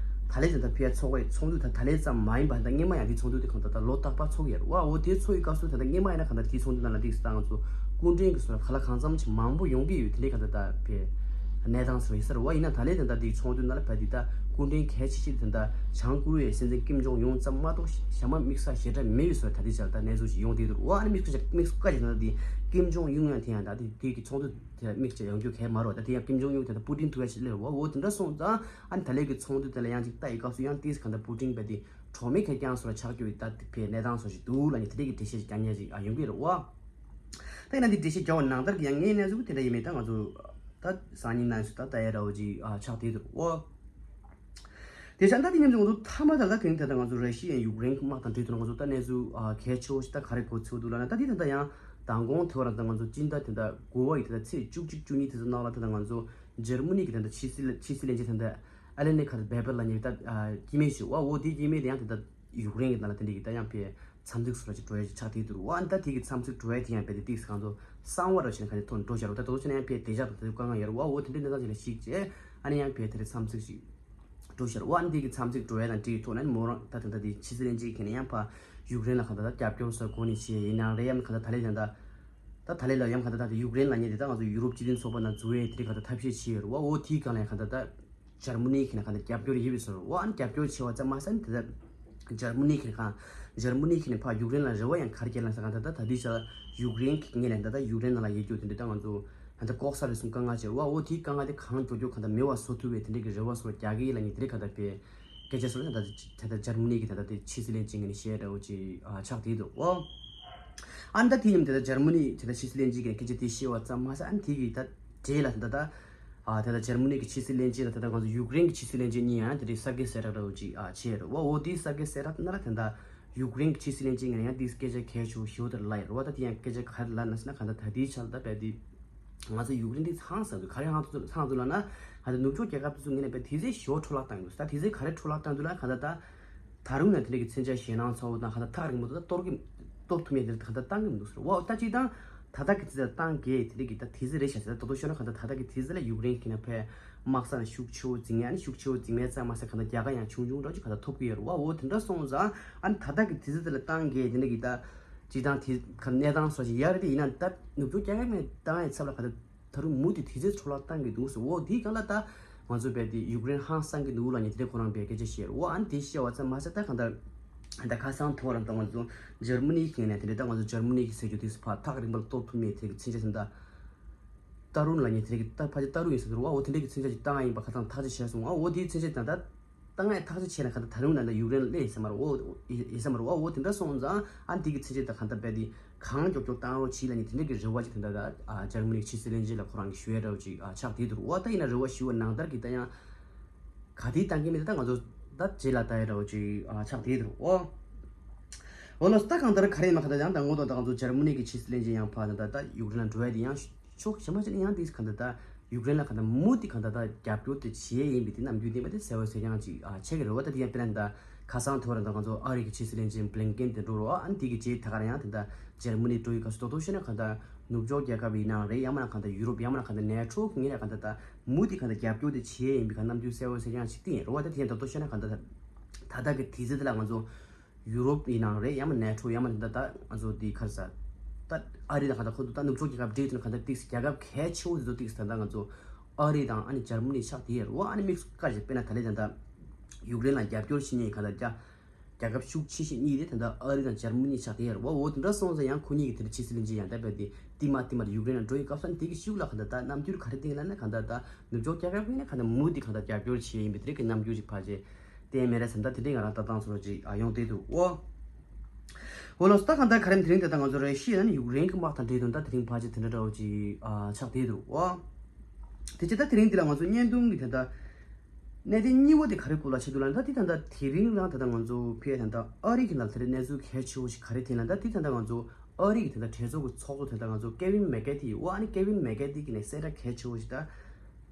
ད་ལས་ད་ད་ཕེ་ཚོགས་པའི་ཚོགས་འདུ་ད་ད་ལས་ཙམ་མ་ཡིན་པ་ད་སྔོན་མ་ཡང་དེ་ཚོགས་འདུ་དེ་གང་ལྟར་ད་ལོ་རྟག་པར་ཚོགས་ཡོད་རེད་བ། འོ་དེ་ཚོགས་ཡི་སྐབས་སུ་ད་ད་སྔོན་མ་ཡིན་ན་གང་ལྟར་དེ་ཚོགས་འདུ་ནང་ལ་ཏིག་ད་ང་ཚོ་སྐུ་མགྲོན་གྱི་བཟོ་ར་ག་ལ་གང་འཚམ་ཅིག་མང་པོ་ཡོང་གི་ཡོད། དེ་འདྲའི་གང་ལྟར་ད་ཕེ་གནས་སྟངས་སུ་ཡིན་ས་རེད་བ། ཡིན་ན་ད་ལས་ད་ད་དེ་ཚོགས་འདུ་ནང་ལ་ཕེ་དེ་ད་སྐུ་མགྲོན་གལ་ཆེ་ཤོས་དེ་ད་བྱང་ཀོ་རི་ཡའི་སྲིད་འཛིན་ཀིམ་ཇོང་ཡུང་ཙམ་མ་གཏོགས་ཞྭ་དམར་དམིགས་བསལ་ཞེ་དྲག་མེད་པའི་བཟོ་ར་ད་དེ་ཆ་ད་གནས་ཚུལ་ཅིག་ཡོང་བསྡད་འདུག་བ། ཨ་ནི་དམིགས་བསལ་དམིགས་བསལ་བཀའ་ཅིག་ད་དེ་ཀིམ་ཇོང་ཡུང་ཡང་དེ་ཡང་ད་དེ་དེ་གི་ཚོགས་འདུ་དེ་དམིགས་བཅས་ཡོང་རྒྱུ་གལ་མ་རེད་བ། ད་དེ་ཡང་ཀིམ་ཇོང་ཡུང་དེ་ད་པུ་ཏིན་ཐུག་ཡ་ཞིག་སླེབས་རེད་བ། འོ་དེ་འདྲ་སོང་ཙང་ཨ་ནི་ད་ལས་ཀྱི་ཚོགས་འདུ་དེ་ལ་ཡང་ཅིག་ལྟ་ཡི་སྐབས་སུ་ཡང་ཏིས་གང་ལྟར་པུ་ཏིན་པ་དེ་གྲོགས་མེད་ཁེར་རྐྱང་བཟོ་ར་ཆགས་རྒྱུ་ཡི་ད་དེ་ཕེ་གནས་སྟངས་བཟོ་ཞིག་འདུག་ལབ་ནས་དེ་འདྲའི་གི་འགྲེལ་བཤད་ཅིག་རྒྱག་མཁན་ཅིག་ཨ་ཡོང་གི་རེད་བ། ད་ཡིན་ན་འདི་འགྲེལ་བཤད་རྒྱག་པ་ནང་ལྟར་གྱི་ཡང་ངའི་གནས་ཚུལ་དེ་འདྲ་ཡིན་མེད་ད་ང་ཚོ་ད་སང་ཉིན་གནངས་སུ་ད་ལྟ་ཡ་འདྲ་བོ་ཅིག་ཨ་ཆགས་བསྡད་འདུག་འོ། དེ་ཆ་ད་དེ་མཉམ་དུ་ང་ཚོ་མཐའ་མ་ད་ལྟ་གང་ད་ལྟ་ང་ཚོ་ར་ཤི་ཡ་ཡུཀ་རེན་གྱི་དམག་དང་འབྲེལ་དུ་ང་ཚོ་ད་གནས་ཚུལ་ཨ་གལ་ཆེ་བོ་ཞིག་ད་ག་རེ་གོ་ཚོད་འདུག་ལབ་ན། ད་དེ་ད་ལྟ་ཡང་མདང་དགོང་དེ་བར་ད་ང་ཚོ་སྤྱི་ཟླ་དེ་ད་དགུ་པ་ཡི་ད་ལྟ་ཚེས་བཅུ་གཅིག་བཅུ་གཉིས་དེ་ཚོ་ནང་ལ་ད་ལྟ་ང་ཚོ་འཇར་མ་ནི་གི་ད་ལྟ་ཕྱི་སྲིད་ཕྱི་སྲིད་བློན་ཆེན་ད་ལྟ་ཨ་ལེ་ནེ་ཁ་ཏ་བེ་བེར་ལབ་མཁན་ད་ཨ་སྐྱེ་དམན་ཞིག་བ། འོ་དེ་སྐྱེ་དམན་དེ་ཡང་ད་ལྟ་ཡུཀ་རེན་གྱི་ནང་ལ་དེ་འདྲ་གི་ད་ཡང་ཕེ་འཚམས་གཟིགས་སུ་ར་ཅིག་འགྲོ་ཡ་ཅིག་ཆགས་བསྡད་འདུག་བ། ཨ་ནི་ད་དེ་གི་འཚམས་གཟིགས་འགྲོ་ཡ་དེ་ཡང་ཕེ་དེ་ཏིག་སི་གང་ཚོ་གསང་བ་ར་ཕྱིན་ག་ནས་ཐོན་འགྲོ་བཞག་རུ་ད་དོ་ཕྱིན་ཡང་ཕེ་དེ་ཞག་དང་དེ་དཀའ་ངལ་ཡོད་རུ་བ། འོ་དེ་འདྲའི་གནས་སྟངས་ཅིག་ལ་གཞིགས་བྱས་ཨ་ནི་ཡང་ཕེ་དེ་རེ་འཚམས་གཟིགས་ཤིག་འགྲོ་བཞག་རུ་བ། ཨ་ནི་དེ་གི་འཚམས་གཟིགས་འགྲོ་ཡ་དང་འབྲེལ་བའི་ཐོག་ནས་མོ་རང་ད་དེ་འདྲ་དེ་ཕྱི་སྲིད་བློན་ཆེན་གྱིས་ནས་ཡང་ཕ་ཡུཀ་རེན་ལ་གང་ལྟར་ད་རྒྱབ་སྐྱོར་སོགས་གོ་ནས་བྱས་ཡིན་ནའང་རེད། ཡང་གང་ལྟར་ད་ལས་ད་ད་ད་ད་ལས་ལ་ཡང་གང་ལྟར་ད་དེ་ཡུཀ་རེན་ལ་ཉེ་དེ་ད་ང་ཚོ་ཡུ་རོབ་སྤྱི་མཐུན་ཚོགས་པ་ནང་འཛུལ་ཡ་དེ་རིགས་གང་ལྟར་ཐབས་ཤེས་བྱས་ཡོད་རུ་བ། འོ་དེའི་སྒང་ལ་ཡང་གང་ལྟར་ད། འཇར་མ་ནི་གི་ནས་གང་ལྟར་རྒྱབ་སྐྱོར་ཡོད་པའི་བཟོ་འདྲ་བ། ཨ་ནི་རྒྱབ་སྐྱོར་བྱས་པ་ཙམ་མ་ཟད་དེ་ལྟར་འཇར་མ་ནི་གི་ནས་གང་འཇར་མ་ནི་གི་ནས་ཕར་ཡུཀ་རེན་ལ་རེ་བ་ཡང་ག་རེ་བསྐྱལ་ན་ཟེར་གང་ལྟར་ད་ད་ལྟའི་ཆ་ལ་ཡུཀ་རེན་གི་ངོས་ནས་ད་ལྟ་ཡུཀ་རེན་ནང་ལ་ཡོད་རྒྱུ་དེ་འདྲ་ད་ང་ཚོ་གང་ལྟར་ལྐོག་ཟ་རེ་ཟུང་དཀའ་ངལ་ཆེ་བ། འོ་དེའི་དཀའ་ངལ་དེ་གང་མགྱོགས་མགྱོགས་གང་ལྟར་མེད་པ་བཟོ་ཐུབ་པའི་དེ་འདྲ་གི་རེ་བ་སོགས་རྒྱག་གི་ཡིན་ལབ་མཁན་དེ་རིགས་གང་ལྟར་ཕེ་སྐད་ཆ་སོགས་ད་ད་ལྟ་འཇར་མ་ནི་གི་ད་ལྟ་དེ་ཕྱི་སྲིད་བློན་ཆེན་གྱི་ནས་བཤད་འདྲ་བོ་ཅིག་ཨ་ཆགས་བསྡད་འདུག་འོ། ཨ་ནི་ད་དེ་ཡིན་ད་ལྟ་འཇར་མ་ནི་ད་ལྟ་ཕྱི་སྲིད་བློན་ཆེན་གྱི་སྐད་ཆ་དེ་བཤད་པ་ཙམ་མ་ཟད་ཨ་ནི་དེ་གི་ད་རྗེས་ལ་ད་ལྟ་ཨ་ད་ལྟ་འཇར་མ་ནི་གི་ཕྱི་སྲིད་བློན་ཆེན་དང་ད་ལྟ་ང་ཚོ་ཡུཀ་རེན་གྱི་ཕྱི་སྲིད་བློན་ཆེན་གཉིས་ཡང་དེ་རིང་གསར་འགོད་གསལ་བསྒྲགས་འདྲ་བོ་ཅིག་ཨ་བྱས་རེད་བ། འོ་དེའི་གསར་འགོད་གསལ་བསྒྲགས་ནང་ལ་ད་ལྟ་ཡུཀ་རེན་གྱི་ཕྱི་སྲིད་བློན་ཆེན་གྱིས་ཡང་དེའི་སྐད་ཆ་གལ་ཆེ་བོ་ཞེ་པོ་དེ་ལབ་ཡོད་རེད་བ། ད་དེ་ཡང་སྐད་ཆ་ག་རེ་ལབ་ན་ཟེར་ན་གང་ལྟར་ད་ལྟའི་ཆར་ད་དཔེ་དེ་ང་ཚོ་ཡུཀ་རེན་དེ་ཚང་ས་འདུག་ག་རེ་ཧང་ཚང་འདུག་ལབ་ན་ང་ཚོ་ནུབ་ཕྱོགས་རྒྱལ་ཁབ་དེ་ཚོ་ངོས་ནས་དཔེ་དེ་ཚོས་ཞེ་པོ་འཕྲོ་བརླག་བཏང་འདུག་ད་དེ་ཚོས་ག་རེ་འཕྲོ་བརླག་བཏང་འདུག་ལབ་ན་གང་ལྟར་ད། ད་རུང་ནས་དེ་འདྲ་གི་མཚོན་ཆ་ཞེད་སྣང་ཚ་བོ་དང་ཧ་ད་ཐག་རིང་པོ་དང་གཏོར་གི་གཏོར་ཐུབ་མེད་དེ་ག་ད་བཏང་གི་མི་འདུག་ཟེར་བ། ད་ཅིག་དང་ད་ལྟ་གི་དུས་ཚོད་བཏང་གི་དེ་འདྲ་གི་ད་དུས་ཚོད་རེད་ཤག་ཟེར། ད་དོ་ཤོད་ན་ག་ད་ད་ལྟ་གི་དུས་ཚོད་ལ་ཡུཀ་རེན་གི་ན་ཕའི་དམག་ས་ནས་ཤུགས་ཆེ་བོ་འཛིང་ཡ་ནི་ཤུགས་ཆེ་བོ་འཛིང་མེད་ཙང་མ་ཟད་ག་ད་རྒྱལ་ཁ་ཡང་ཆུང་ཆུང་འདྲ་ཅིག་ག་ད་ཐོབ་གི་ཡོད་རེད་བ། འོ་དེ་འདྲ་སོང་ཙང་ཨ་ནི་ད་ལྟ་གི་དུས་ཚོད་དེ་ལ་བཏང་གི་དེ་འདྲ་གི་ད་ཅིག་དང་དེ་ག་གནས་སྟངས་སོགས་ཅིག་ཡག་རེད། དེ་ཡིན་ན་ད་ནུབ་ཕྱོགས་རྒྱལ་ཁབ་མེད་བཏང་ཡའི་ཚབ་ལ་ག་ད། ད་རུང་མུ་མཐུད་དེ་ཚོའི་འཕྲོ་བརླག་བཏང་གི་འདུག་ཟེར། འོ་དེའི་སྒང་ལ་ད་ང་ཚོ་རྦད་དེ་ཡུཀ་རེན་ཧང་སང་གི་འདུག་ལབ་མཁན་དེ་འདྲ་ཁོ་རང་རྦད་སྐད་ཆ་བཤད་རེད། འོ་ཨ་ནི་དེ་བཤད་པ་ཙམ་མ་ཟད་ད་གང་ལྟར་ད་ཁ་སང་ཐོག་རང་ད་ང་ཚོ་འཇར་མ་ནི་གི་ངོས་ནས་དེ་འདྲ་ད་ང་ཚོ་འཇར་མ་ནི་གི་ཟེར་རྒྱུ་དེ་ཕར་ཐག་རིང་པོ་ལ་གཏོར་ཐུབ་མེད་དེ་གི་མཚོན་ཆ་ཟེར་ད་ཏ་རུན་ལབ་མཁན་དེ་འདྲ་གི་ད་ཕལ་ཆེར་ཏ་རུན་ཡིན་ས་རེད་བ། འོ་དེ་འདྲ་གི་མཚོན་ཆ་ཅིག་བཏང་ཡ་ཡིན་པ་ཁ་སང་ཐག་གཅོད་བྱས་སོང་། འོ་དེའི་མཚོན་ཆ་ད་ད། ད་ང་ཐག་གཅོད་བྱས་ན་ག་ད་ད་རུང་ན་ད་ཡུཀ་རེན་ལ་སླེབས་ཡིན་ས་མ་རེད། འོ་ཡིན་ས་མ་རེད། འོ་འོ་དེ་འདྲ་སོང་ཙང་ཨ་འདི་གི་ཚིག་ཅིག་ད་གང་ལྟར་རྦད་དེ་གང་མགྱོགས་མགྱོགས་བཏང་རོགས་གྱིས་ལབ་ནི་དེ་འདྲ་གི་རེ་བ་ཅིག་ད་ད་ད་ཨ་འཇར་མ་ནི་ཕྱི་སྲིད་བློན་ཆེན་ལ་ཁོ་རང་གི་ཞུ་ཡ་འདྲ་བོ་ཅིག་ཨ་ཆགས་བསྡད་འདུག་འོ་ད་ཡིན་ན་རེ་བ་ཞུ་བ་ནང་ལྟར་གི་ད་ཡང་ག་དེ་བཏང་གི་མེད། ད་ང་ཚོ་ད་རྗེས་ལ་ལྟ་ཡ་འདྲ་བོ་ཅིག་ཨ་ཆགས་བསྡད་འདུག་འོ་འོ་ལགས་སོ། ད་གང་ལྟར་ག་རེ་ཡིན་ན་ག་ད་ཡང་ད་ངོ་ཐོག་ད་ང་ཚོ་འཇར་མ་ནི་གི་ཕྱི་སྲིད་བློན་ཆེན་ཡང་ཕར་ད་ད་ད་ཡུཀ་རེན་ལ་འགྲོ་ཡ་དེ་ཡང་། ཕྱོགས་གཞན་པ་ཅིག་ནས་ཡང་དེ་ག་འདྲ་ད་ཡུཀ་རེན་ལ་ག་འདྲ་མུ་མཐུད་ག་འདྲ་ད་རྒྱབ་སྐྱོར་དེ་བྱེད་ཡིན་པའི་དེ་རྣམ་འགྱུར་དེ་མ་དེ་གསལ་བོ་གསལ་རྐྱང་ཅིག་ཨ་ཆགས་ཀྱི་རེད་བ། ད་དེ་ཡང་དཔེར་ན་ད་ཁ་སང་དེ་བར་ད་ང་ཚོ་ཨ་རི་གི་ཕྱི་སྲིད་བློན་ཆེན་བྷི་ལིན་ཀེན་དེ་འགྲོ་རོགས་ཨ་ནི་དེ་གི་རྗེས་ད་ག་རང་ཡང་དེ་ད་འཇར་མ་ནི་འགྲོ་ཡི་སྐབས་སུ་ད་དོ་ཤེས་ན་ག་འདྲ་ནུབ་ཕྱོགས་རྒྱལ་ཁབ་ཡིན་ནའང་རེད། ཡང་མིན་ན་ག་འདྲ་ཡུ་རོབ་ཡང་མིན་ན་ག་འདྲ་ནེ་ཊོ་གི་ངོས་ནས་ག་འདྲ་ད་མུ་མཐུད་ག་འདྲ་རྒྱབ་སྐྱོར་དེ་བྱེད་ཡིན་པའི་ག་རྣམ་འགྱུར་གསལ་བོ་གསལ་རྐྱང་ཅིག་བསྟན་ཡིན་རེད་བ། ད་དེ་ཡང་ད་དོ་ཤེས་ན་ག་འདྲ་ད་ད་ལྟ་གི་དུས་ཚོད་དེ་ལ་ང་ཚོ། ཡུ་རོབ་ཡིན་ནའང་རེད། ཡང་མིན་ནེ་ཊོ་ཡང་མིན་ད་ད་ང་ཚོ་འདི་ག་རེ་ཟ། ད་ཨ་རི་དང་ག་ད་ཁོ་ཚོ་ད་ནུབ་ཕྱོགས་རྒྱལ་ཁབ་འདྲེས་དུས་ན་ག་ད་ཏིག་སི་རྒྱལ་ཁབ་གལ་ཆེ་བོ་དེ་ཚོ་ཏིག་སི་ད་ད་ང་ཚོ་ཨ་རི་དང་ཨ་ནི་འཇར་མ་ནི་ཆགས་བསྡད་ཡོད་རེད་བ། ཨ་ནི་དམིགས་སུ་བཀར་བྱས་དཔེར་ན་ད་ལན་ད་ད་ཡུཀ་རེན་ལ་རྒྱབ་སྐྱོར་བྱེད་མཁན་ག་ད་རྒྱ་རྒྱལ་ཁབ་ཤུགས་ཆེ་ཤོས་གཉིས་དེ་ད་ད་ཨ་རི་དང་འཇར་མ་ནི་ཆགས་བསྡད་ཡོད་རེད་བ། འོ་དེ་འདྲ་སོང་ཙང་ཡང་ཁོ་གཉིས་ཀྱི་དེ་འདྲ་ཕྱི་སྲིད་བློན་ཆེན་ཡང་ད་རྦད་དེ་ཏི་མ་ཏི་མ་ཡུཀ་རེན་ལ་འགྲོ་ཡི་སྐབས་སུ་དེ་གི་ཤུགས་ལ་ག་ད་ད་རྣམ་འགྱུར་ག་རེ་བསྟན་ལབ་ན་ག་ད་ད་ནུབ་ཕྱོགས་རྒྱལ་ཁབ་ཀྱི་ནས་ག་ད་མུ་མཐུད་ག་ད་རྒྱབ་སྐྱོར་བྱེད་ཡིན་པའི་དེ་རིགས་ཀྱི་རྣམ་འགྱུར་ཅིག་ཕལ་ཆེར། དེ་མེད་རེད་བསམ། ད་དེ་འདྲའི་ང་རང་ལྟ་སྟངས་ཚོར་བ་ཅིག་ཨ་ཡོང་བསྡད་འདུག་འོ། འོ་ལགས་སོ། ད་གང་ལྟར་ག་རེ་དེ་རིང་དེ་ལྟ་ང་ཚོ་ར་ཤི་ཡ་ནི་ཡུཀ་རེན་གྱི་དམག་དང་འབྲེལ་དོན་ད་དེ་རིང་ཕལ་ཆེར་དེ་འདྲ་འདྲ་བོ་ཅིག་ཨ་ཆགས་བསྡད་འདུག་འོ། དེ་ཅི་ད་དེ་རིང་འདི་ལ་ང་ཚོ་བརྙན་ཐུང་གི་དེ་ད་གནད་དོན་གཉིས་པ་དེ་ག་རེ་སྐོར་ལ་ཆགས་འདུག་ལབ་ན། ད་དེ་ད་ད་དེ་རིང་རང་ད་ད་ང་ཚོ་ཕེ་ད་ད་ཨ་རི་གི་ནང་དེ་རིང་གནས་ཚུལ་གལ་ཆེ་བོ་ཞིག་ག་རེ་དེ་ལབ་ན། ད་དེ་ད་ད་ང་ཚོ་ཨ་རི་གི་དེ་ད་གྲོས་ཚོགས་ཀྱི་ཚོགས་གཙོ་དེ་ད་ང་ཚོ་ཀེ་ཝིན་མེ་ཀེ་ཐི་འོ། ཨ་ནི་ཀེ་ཝིན་མེ་ཀེ་ཐི་གི་ནས་གསལ་བསྒྲགས་གལ་ཆེ་བོ་ཞིག་ད་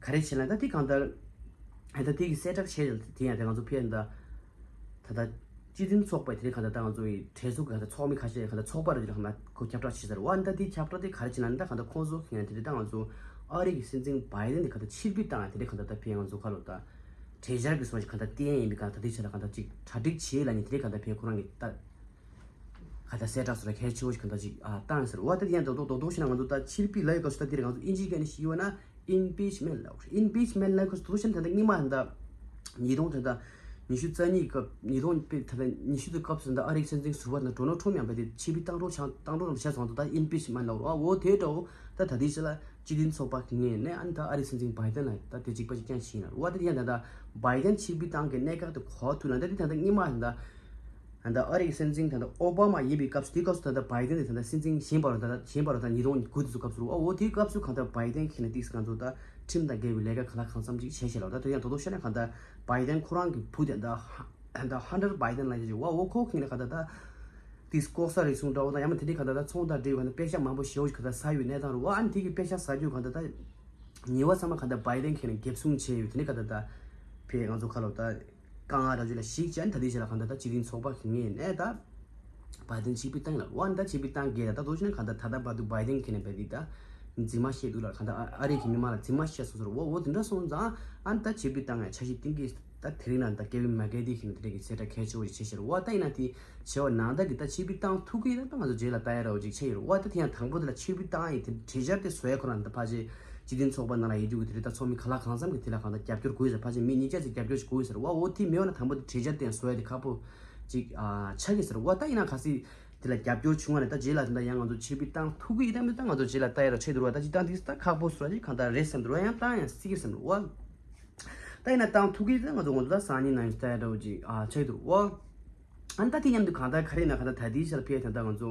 ག་རེ་བྱས་ན། ད་དེ་གང་ལྟར་ད་དེ་གི་གསལ་བསྒྲགས་བྱས་དེ་ཡང་ད་ང་ཚོ་ཕེ་ད། ད་ལྟ་སྤྱི་མཐུན་ཚོགས་པའི་དེ་རིང་ག་ད་ད་ང་ཚོ་ཡི་གྲོས་ཚོགས་ཀྱི་ག་ད་ཚོགས་མི་ཁ་ཤས་ག་ད་ཚོགས་པ་རེ་རེ་ལ་ཁོ་ཁྱབ་བསྒྲགས་བྱེད་ཟེར་བ། ད་དེ་ཁྱབ་བསྒྲགས་དེ་ག་རེ་བྱེད་ན་ད་ག་ད་ཁོང་ཚོ་ཡང་དེ་རིང་ད་ང་ཚོ་ཨ་རི་གི་སྲིད་འཛིན་བྷའི་ཌེན་དེ་ག་ད་ཕྱིར་འབུད་བཏང་ཡང་དེ་རིང་ག་ད་ད་ཕེ་ང་ཚོ་ཁ་ལོ་ད་གྲོས་འཆར་གྱི་སོ་ཞིག་ག་ད་བསྟན་ཡིན་པའི་ག་ད་དེ་ཆ་ལ་ག་ད་ཅིག་གྲ་སྒྲིག་བྱེད་ལ་ནི་དེ་རིང་ག་ད་ཕེ་ཁོ་རང་གི་ད། ག་ད་གསལ་བསྒྲགས་སོ་ར་གལ་ཆེ་བོ་ཞིག་ག་ད་ཅིག་ཨ་བཏང་ཟེར་བ། ད་དེ་ཡང་རྡོག་རྡོག་རྡོག་རྡོག་ཞིག་ན་ང་ཚོ་ད་ཕྱིར་འབུད་ལ་ཡི་ག་སུ་ད་དེ་རིང་ང་ཚོ་ཨིན་ཇི་སྐད་ནས་ཞུས་པ་ན། ཨིམ་པིཆ་མེན་ལབ། ཨིམ་པིཆ་མེན་ལབ་ཁོ་ཚོ་ཤན་ད་ལྟ་སྔོན་མ་ད་ལྟ་ཉིས་སྟོང་ད་ལྟ་ཉི་ཤུ་རྩ་གཉིས་སྐབས། ཉིས་སྟོང་པའི་ད་ལྟ་ཉི་ཤུ་དུ་སྐབས་སུ་ད་ཨ་རིའི་སྲིད་འཛིན་ཟུར་པ་ད་ལྟ་ཌོ་ནལ་ཊམ་ཡང་བས་དེ་ཕྱིར་འབུད་བཏང་རོགས་བྱང་བཏང་རོགས་བྱས་སོང་ད་ད་ཨིམ་པིཆ་མེན་ལབ་རོགས། འོ་དེ་འདྲ་བོ་ད་ད་དེ་ཆ་ལ་སྤྱི་མཐུན་ཚོགས་པ་གི་ངོས་ནས་ཨ་ནི་ད་ཨ་རིའི་སྲིད་འཛིན་བྷའི་ཌེན་ལ་ད་དེ་གཅིག་པ་གཅིག་རྐྱང་ཞིག་ཡིན་ལབ་རོགས། ད་དེ་ཡང་ད་ལྟ་བྷའི་ཌེན་ཕྱིར་འབུད་བཏང་གི་གནད་འགག་དེ་གོ་ཐུབ་ལ་ད་དེ་ད་ལྟ་སྔོན་མ་ད་ད་ད་ཨ་རིའི་སྲིད་འཛིན་ད་ལྟ་ཨོ་བྷ་མ་ཡིན་པའི་སྐབས་སུ། དེའི་སྐབས་སུ་ད་ལྟ་བྷའི་ཌེན་དེ་ད་ལྟ་སྲིད་འཛིན་གཞན་པ་རུ་ད་ལྟ་གཞན་པ་རུ་ད་ཉིས་སྟོང་དགུ་དེ་ཚོ་སྐབས་སུ་རུ། ཨོ་དེའི་སྐབས་སུ་གང་ལྟར་བྷའི་ཌེན་ཁྱེད་ནས་ཏིག་སི་གང་ཚོ་ད་ཁྲིམས་དང་འགལ་བའི་ལས་ཀ་ག་ལ་གང་འཚམ་ཅིག་བྱས་ཤག་ལ། ད་དེ་ཡང་རྡོག་རྡོག་བཤད་ན་གང་ལྟར་བྷའི་ཌེན་ཁོ་རང་གི་བུ་དེ་ད་ད་ཧན་ཊར་བྷའི་ཌེན་ལ་ཡ་ཅིག་བ། འོ་ཁོ་ཁྱེད་ནས་གང་ལྟར་ད་ཏིག་སི་ལྐོག་ཟ་རེ་ཟུང་འདྲ་བོ་དང་ཡང་མ་དེ་འདྲའི་གང་ལྟར་ད་ཚོང་དང་འབྲེལ་བའི་གང་ལྟར་པེ་ཤ་མང་པོ་ཞེ་བོ་ཞིག་གང་ལྟར་ཟ་ཡོད་གནས་སྟངས་རུ། ཨ་ནི་དེ་གི་པེ་ཤ་ཟ་རྒྱུ་གང་ལྟར་ད། ཉེས་པ་ཚང་མ་གང་ལྟར་བྷའི་ཌེན་ཁྱེད་ནས་འགེབས་སྲུང་བྱས་ཡོད། དེ་ནས་གང་ལྟར་ད་ཕེ་ང་ཚོ་ཁ་ལོ་ད་དཀའ་ངལ་ར་ཇུ་ལ་ཞིག་ཅན་ད་དེ་ཆ་ལ་གང་ལྟར་ད་སྤྱི་མཐུན་ཚོགས་པ་གི་ངོས་ནས་ད་བྷའི་ཌེན་ཕྱིར་འབུད་བཏང་ཡོད་ལ། འོ་ད་ཕྱིར་འབུད་བཏང་གི་ད་ད་དུ་ཞིག་ན་གང་ལྟར་ད་ད་བར་དུ་བྷའི་ཌེན་ཁྱེད་ནས་བས་དེ་ད་འཛིན་མ་བཤད་འདུག་ལ། གང་ལྟར་ཨ་རི་གི་མི་མང་ལ་འཛིན་མ་བཤད་སོང་ཟེར། འོ་འོ་དེ་འདྲ་སོང་ཙང་ཨ་ནི་ད་ཕྱིར་འབུད་བཏང་ཡ་འཆར་གཞི་བཏིང་གི་ད་དེ་རིང་ན་ད་ཀེ་ཝིན་མེ་ཀེ་ཐི་ཁྱེད་ནས་དེ་འདྲ་གི་གསལ་བསྒྲགས་གལ་ཆེ་བོ་ཞིག་བྱས་ཤར། འོ་ད་ཡིན་ན་དེ་བྱས་པ་ནང་ལྟར་གི་ད་ཕྱིར་འབུད་བཏང་ཐུབ་གི་ཡིན་ན་ད་ང་ཚོ་རྗེས་ལ་ལྟ་ཡ་ར་བ་ཅིག་ཆགས་ཡོད་རེད། འོ་ད་དེ་ཡང་དང་པོ་དེ་ལ་ཕྱིར་འབུད་བཏང་ཡ་དེ་གྲོས་འཆར་དེ་བཟོ་ཡ་ཁོ་རང་ད་ཕལ་ཆེར་སྤྱི་མཐུན་ཚོགས་པ་ནང་ལ་ཡོད་རྒྱུ་གི་དེ་རེད། ད་ཚོགས་མི་ག་ལ་གང་འཚམ་གི་དེ་ལ་གང་ལྟར་རྒྱབ་སྐྱོར་དགོས་ཟེར། ཕལ་ཆེར་མི་ཉིས་བརྒྱ་ཙམ་རྒྱབ་སྐྱོར་ཞིག་དགོས་ཟེར་བ། འོ་དེ་མེད་པ་ན་དང་པོ་དེ་གྲོས་འཆར་དེ་ཡང་བཟོ་ཡ་དེ་ཁག་པོ་ཅིག་ཨ་ཆགས་ཀྱི་ཟེར་བ། ད་ཡིན་ན་གལ་སྲིད་དེ་ལ་རྒྱབ་སྐྱོར་བྱུང་བ་ན་ད་རྗེས་ལ་དེ་འདྲ་ཡང་ང་ཚོ་ཕྱིར་འབུད་བཏང་ཐུབ་ཀྱི་ཡིན་ན་མིན་ད་ང་ཚོ་རྗེས་ལ་ལྟ་ཡ་ར་ཆགས་འདུག་ར། ད་ཅི་ད་འདི་ད་ཁག་པོ་བཟོ་ཡ་ཅིག་གང་ལྟར་རེད་བསམ་འདུག་ར། ཡང་བཏང་ཡང་སྲིད་ཀྱི་བསམ་འདུག་བ། ད་ཡིན་ན་བཏང་ཐུབ་ཀྱི་ཡིན་ན་ང་ཚོ་ངོ་ཚོ་ད་སང་ཉིན་ནང་ཡང་ལྟ་ཡ་འདྲ་བོ་ཅིག་ཨ་ཆགས་འདུག་བ། ཨ་ནི་ད་དེ་མཉམ་དུ་གང་ལྟར་ག་རེ་ཡིན་ན་གང་ལྟར་ད་ལྟའི་ཆར་ཕེ་ད་ལྟ་ང་ཚོ་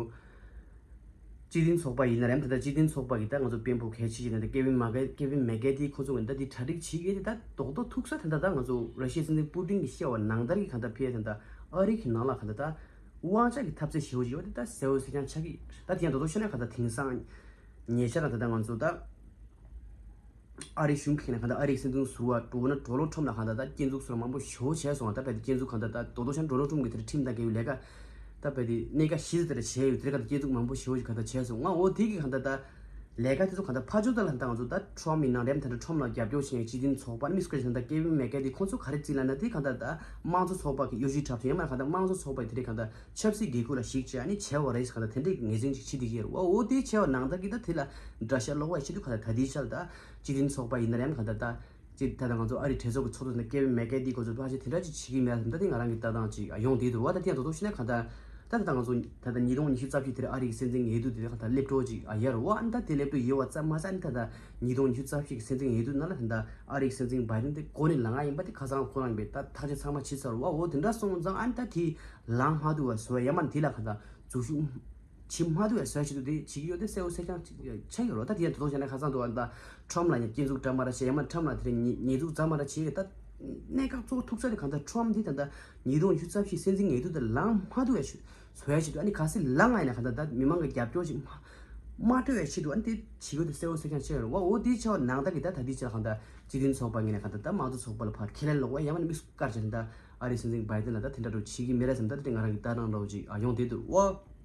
སྤྱི་མཐུན་ཚོགས་པ་ཡིན་ན་རེད། ད་ལྟ་སྤྱི་མཐུན་ཚོགས་པ་གི་ད་ང་ཚོ་དཔོན་པོ་གལ་ཆེ་ཞིག་ད་ལྟ་ཀེ་ཝིན་མ་ཀེ་ཀེ་ཝིན་མེ་ཀེ་ཐི་ཁོ་ཚོ་གི་ད་དེ་གྲ་སྒྲིག་བྱེད་ཀྱི་ཡོད་དེ། ད་རྡོག་རྡོག་ཐུག་ས་ད་ལྟ་ད་ང་ཚོ་ར་ཤི་ཡའི་སྲིད་འཛིན་པུ་ཏིན་གྱིས་བཤད་པ་ནང་ལྟར་གྱི་གང་ལྟར་ཕེ་ད་ལྟ་ཨ་རི་གི་ནང་ལ་གང་ལྟར་ད་དབང་ཆ་གི་འཐབ་རྩོད་ཞེ་པོ་ཅིག་ཡོད་དེ་ད་གསལ་བོ་གསལ་རྐྱང་ཆགས་ཀྱི། ད་དེ་ཡང་རྡོག་རྡོག་བཤད་ན་གང་ལྟར་དེང་སང་ཉེ་ཆར་ད་ལྟ་ང་ཚོ་ད། ཨ་རིའི་གཞུང་གིས་ནས་གང་ལྟར་ཨ་རིའི་སྲིད་འཛིན་ཟུར་པ་འགྲོ་ན་ཌོ་ནལ་ཊམ་ལ་གང་ལྟར་ད་སྐྱོན་འཛུགས་ཟུར་པ་མང་པོ་ཞེ་པོ་བྱས་སོང་། ད་བལ་དེ་སྐྱོན་འཛུགས་གང་ལྟར་ད་རྡོག་རྡོག་ཆ་ཌོ་ནལ་ཊམ་གྱི་དེར་ཁྲིམས་དང་འགལ་བའི་ལས་ཀ་ད་བལ་དེ་གནད་འགག་བཞི་ཙམ་དེར་བྱས་ཡོད། དེར་གང་ལྟར་སྐྱོན་འཛུགས་མང་པོ་ཞེ་པོ་ཞིག་གང་ལྟར་བྱས་སོང་། ང་འོ་དེ་གི་གང་ལྟར་ད་ལས་ཀ་དེ་ཚོ་གང་ལྟར་ཕར་ཕྱོགས་ད་ལ་ད་ང་ཚོ་ད་ཊམ་ཡིན་ན་རེམ་ད་ལྟ་ཊམ་ལ་རྒྱབ་སྐྱོར་བྱེད་མཁན་སྤྱི་མཐུན་ཚོགས་པ་ནི་མི་སྐོར་ཞིག་ད་ལྟ་ཀེ་ཝིན་མེ་ཀ་དེ་ཁོང་ཚོ་ག་རེ་བྱེད་ལབ་ན་དེ་གང་ལྟར་ད་དམངས་གཙོ་ཚོགས་པ་གི་གཡོ་ཇུས་འཁྲབ་བྱེད་ཡང་མ་གང་ལྟར་དམངས་གཙོ་ཚོགས་པ་དེ་རེད་གང་ལྟར་ཆབ་སྲིད་བགོ་སྐལ་ལ་གཞིགས་བྱས་ཨ་ནི་བྱས་པ་རེད་ཟེར་གང་ལྟར་དེ་འདྲའི་ངོས་འཛིན་ཅིག་བྱེད་བསྡད་ཀྱི་ཡོད་རེད་བ། འོ་དེ་བྱས་པ་ནང་ལྟར་གྱི་ད་དེ་ལ་དགྲ་ཤ་སློག་པ་ཡི་ཆེད་དུ་གང་ལྟར་ད་ལྟའི་ཆར་ད་སྤྱི་མཐུན་ཚོགས་པ་ཡིན་ན་རེད་གང་ལྟར་ད་ཅིག་ད་ལྟ་ང་ཚོ་ཨ་རིའི་གྲོས་ཚོགས་ཀྱི་ཚོགས་གཙོ་ནས་ཀེ་ཝིན་མེ་ཀ་དྷི་སྐོར་ཚོ་ཕལ་ཆེར་དེ་འདྲ་ཅིག་བྱེད་ཀྱི་མེད་ལ་ད་དེ་ང་རང་གི་ལྟ་སྟངས་ཅིག་ཡོང་བསྡད་འདུག་བ། ད་དེ་ཡང་དོ་དོ་ཤི་ན་གང་ལྟར་ད་ལྟ་ཉིས་སྟོང་ཉི་ཤུ་རྩ་བཞི་དེར་ཨ་རིའི་སྲིད་འཛིན་འོས་བསྡུ་དེ་གང་ལྟར་སླེབས་འགྲོ་ཅིག་ཡོད་རེད་བ། ཨ་ནི་ད་དེ་སླེབས་འགྲོ་ཡོད་བ་ཙམ་མ་ཟད་ཨ་ནི་ད་ལྟ་ཉིས་སྟོང་ཉི་ཤུ་རྩ་བཞི་གི་སྲིད་འཛིན་འོས་བསྡུ་ནང་ལ་ད་ལྟ་ཨ་རིའི་སྲིད་འཛིན་བྷའི་ཌེན་དེ་འགོ་ནས་ལངས་ཡ་ཡིན་པ་དེ་ཁ་སང་ཁོ་རང་གིས་ད་ཐག་གཅོད་ཚང་མ་བྱས་ཚར་བ། འོ་དེ་འདྲ་སོང་ཙང་ཨ་ནི་ད་དེ་ལངས་མ་ཐུབ་པ་བཟོ་ཡ་ཡ་མ་ནི་དེ་ལ་གང་ལྟར་འཛུལ་ཞུགས་བྱེད་མ་ཐུབ་པའི་བཟོ་ཡ་ཆེད་དུ་དེ་བྱེད་ཀྱི་ཡོད་དེ་གསལ་པོ་གསལ་རྐྱང་ཆགས་ཡོད་རེད། ད་དེ་ཡང་དོ་དོ་བྱས་ན་ཁ་སང་དུ་ཨ་ད་ཊམ་ལ་ཡང་སྐྱོན་འཛུགས་འདྲ་མ་འདྲ་བྱས་ཡང་མ་ཊམ་ལ་དེ་རིང་ཉེས་ཉེས་འཛུགས་འདྲ་མ་འདྲ་བྱས་ཡོད། ད་གནད་འགག་གཙོ་བོ་ཐུག་ས་དེ་གང་ལྟར་ཊམ་དེ་ད་ལྟ་ཉིས་སྟོང་ཉི་ཤུ་རྩ་བཞི་སྲིད་འཛིན་འོས་བསྡུ་དེ་ལངས་མ་ཐུབ་པའི་བཟོ་ཡ་ཆེད་དུ་ཨ་ནི་གལ་སྲིད་ལངས་ཡ་ཡིན་ན་གང་ལྟར་ད་མི་མང་གི་རྒྱབ་སྐྱོར་ཞིག་མ་མ་སྤྲོད་པའི་ཆེད་དུ་ཨ་ནི་དེ་བྱེད་དགོས་དེ་གསལ་པོ་གསལ་རྐྱང་ཆགས་ཡོད་རེད་བ། འོ་དེ་ཆགས་པ་ནང་ལྟར་གྱི་ད་ད་ལྟའི་ཆར་གང་ལྟར་སྤྱི་མཐུན་ཚོགས་པ་ངོས་ནས་གང་ལྟར་ད་དམངས་གཙོ་ཚོགས་པ་ལ་ཕར་ཁས་ལེན་སློག་པ་ཡང་མ་ནི་དམིགས་སུ་བཀར་བྱས་ད་ཨ་རིའི་སྲིད་འཛིན་བྷའི་ཌེན་ལ་ད་དེ་འདྲ་འགྲོ་བྱེད་ཀྱི་མེད་རེད་བསམ། ད་དེ་ང་རང་གི་ལྟ་སྟངས་འདྲ་བོ་ཅིག་ཨ་ཡོང་བསྡད་འདུག་བ།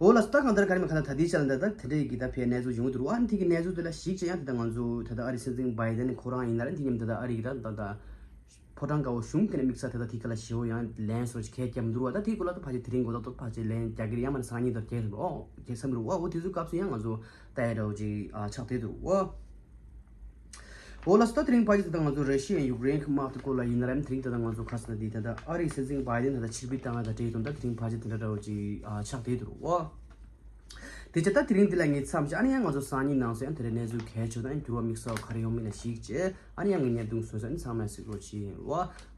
འོ་ལགས་སོ། ད་གང་ལྟར་ག་རེ་མ་གང་ལྟར་ད་ལྟའི་ཆར་ལ་ད་ད་དེ་འདྲའི་གི་ད་ཕའི་གནས་ཚུལ་ཡོང་གི་འདུག་ར་བ། ཨ་ནི་དེ་གི་གནས་ཚུལ་དེ་ལ་གཞིགས་བྱས་ཡང་ད་ལྟ་ང་ཚོ་ད་ལྟ་ཨ་རིའི་སྲིད་འཛིན་བྷའི་ཌེན་ཁོ་རང་ཡིན་ན་ར་དེ་མཉམ་དུ་ད་ལྟ་ཨ་རི་གི་ད་ད་ད་ཕོ་བྲང་དཀར་པོ་གཞུང་གི་ནས་དམིགས་བསལ་ད་ལྟ་དེ་ག་ལ་ཞེ་པོ་ཡང་ལན་སོགས་ཀྱི་གལ་བརྒྱབ་འདུག་ར་བ། ད་དེ་གུ་ལ་ད་ཕལ་ཆེར་དེ་རིང་གོ་ད་ད་ཕལ་ཆེར་ལན་རྒྱག་གི་རེད། ཡང་མ་ནི་སང་ཉིན་དར་རྒྱག་རེད་རོ་རྒྱག་བསམ་རེད་བ། འོ་དེ་ཚོའི་སྐབས་སུ་ཡང་ང་ཚོ་ལྟ་ཡ་འདྲ་བོ་ཅིག་ཨ་ཆགས་བསྡད་འདུག་བ། འོ་ལགས་སོ། ད་དེ་རིང་ཕལ་ཆེར་ད་ལྟ་ང་ཚོ་ར་ཤི་ཡ་ཡུཀ་རེན་གྱི་དམག་དེ་སྐོར་ལ་ཡིན་ན་ར་དེ་རིང་ད་ལྟ་ང་ཚོ་ཁ་སང་དེ་ད་ལྟ་ཨ་རིའི་སྲིད་འཛིན་བྷའི་ཌེན་ད་ལྟ་ཕྱིར་འབུད་བཏང་ཡ་དང་འབྲེལ་དུ་ད་དེ་རིང་ཕལ་ཆེར་དེ་འདྲ་འདྲ་བོ་ཅིག་ཨ་ཆགས་བསྡད་འདུག་བ། དེ་ཆ་ད་དེ་རིང་འདི་ལ་ངས་མཚམས་བཞག་ཨ་ནི་ཡང་ང་ཚོ་སང་ཉིན་ནང་ཚོ་ཡང་དེ་རིང་གནས་ཚུལ་གལ་ཆེ་དང་འགྱུར་བ་དམིགས་བསལ་ག་རེ་ཡོང་མིན་ལ་གཞིགས་བྱས་ཨ་ནི་ཡང་ངས་བརྙན་ཐུང་བཟོས་ས་ཨ་ནི་ཚང་མས་གཟིགས་རོགས་བྱེད་ཡིན་བ།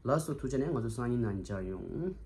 ལགས་སོ། ཐུགས་རྗེ་ཆེ། ང་ཚོ་སང་ཉིན་ནང་མཇལ་ཡོང་།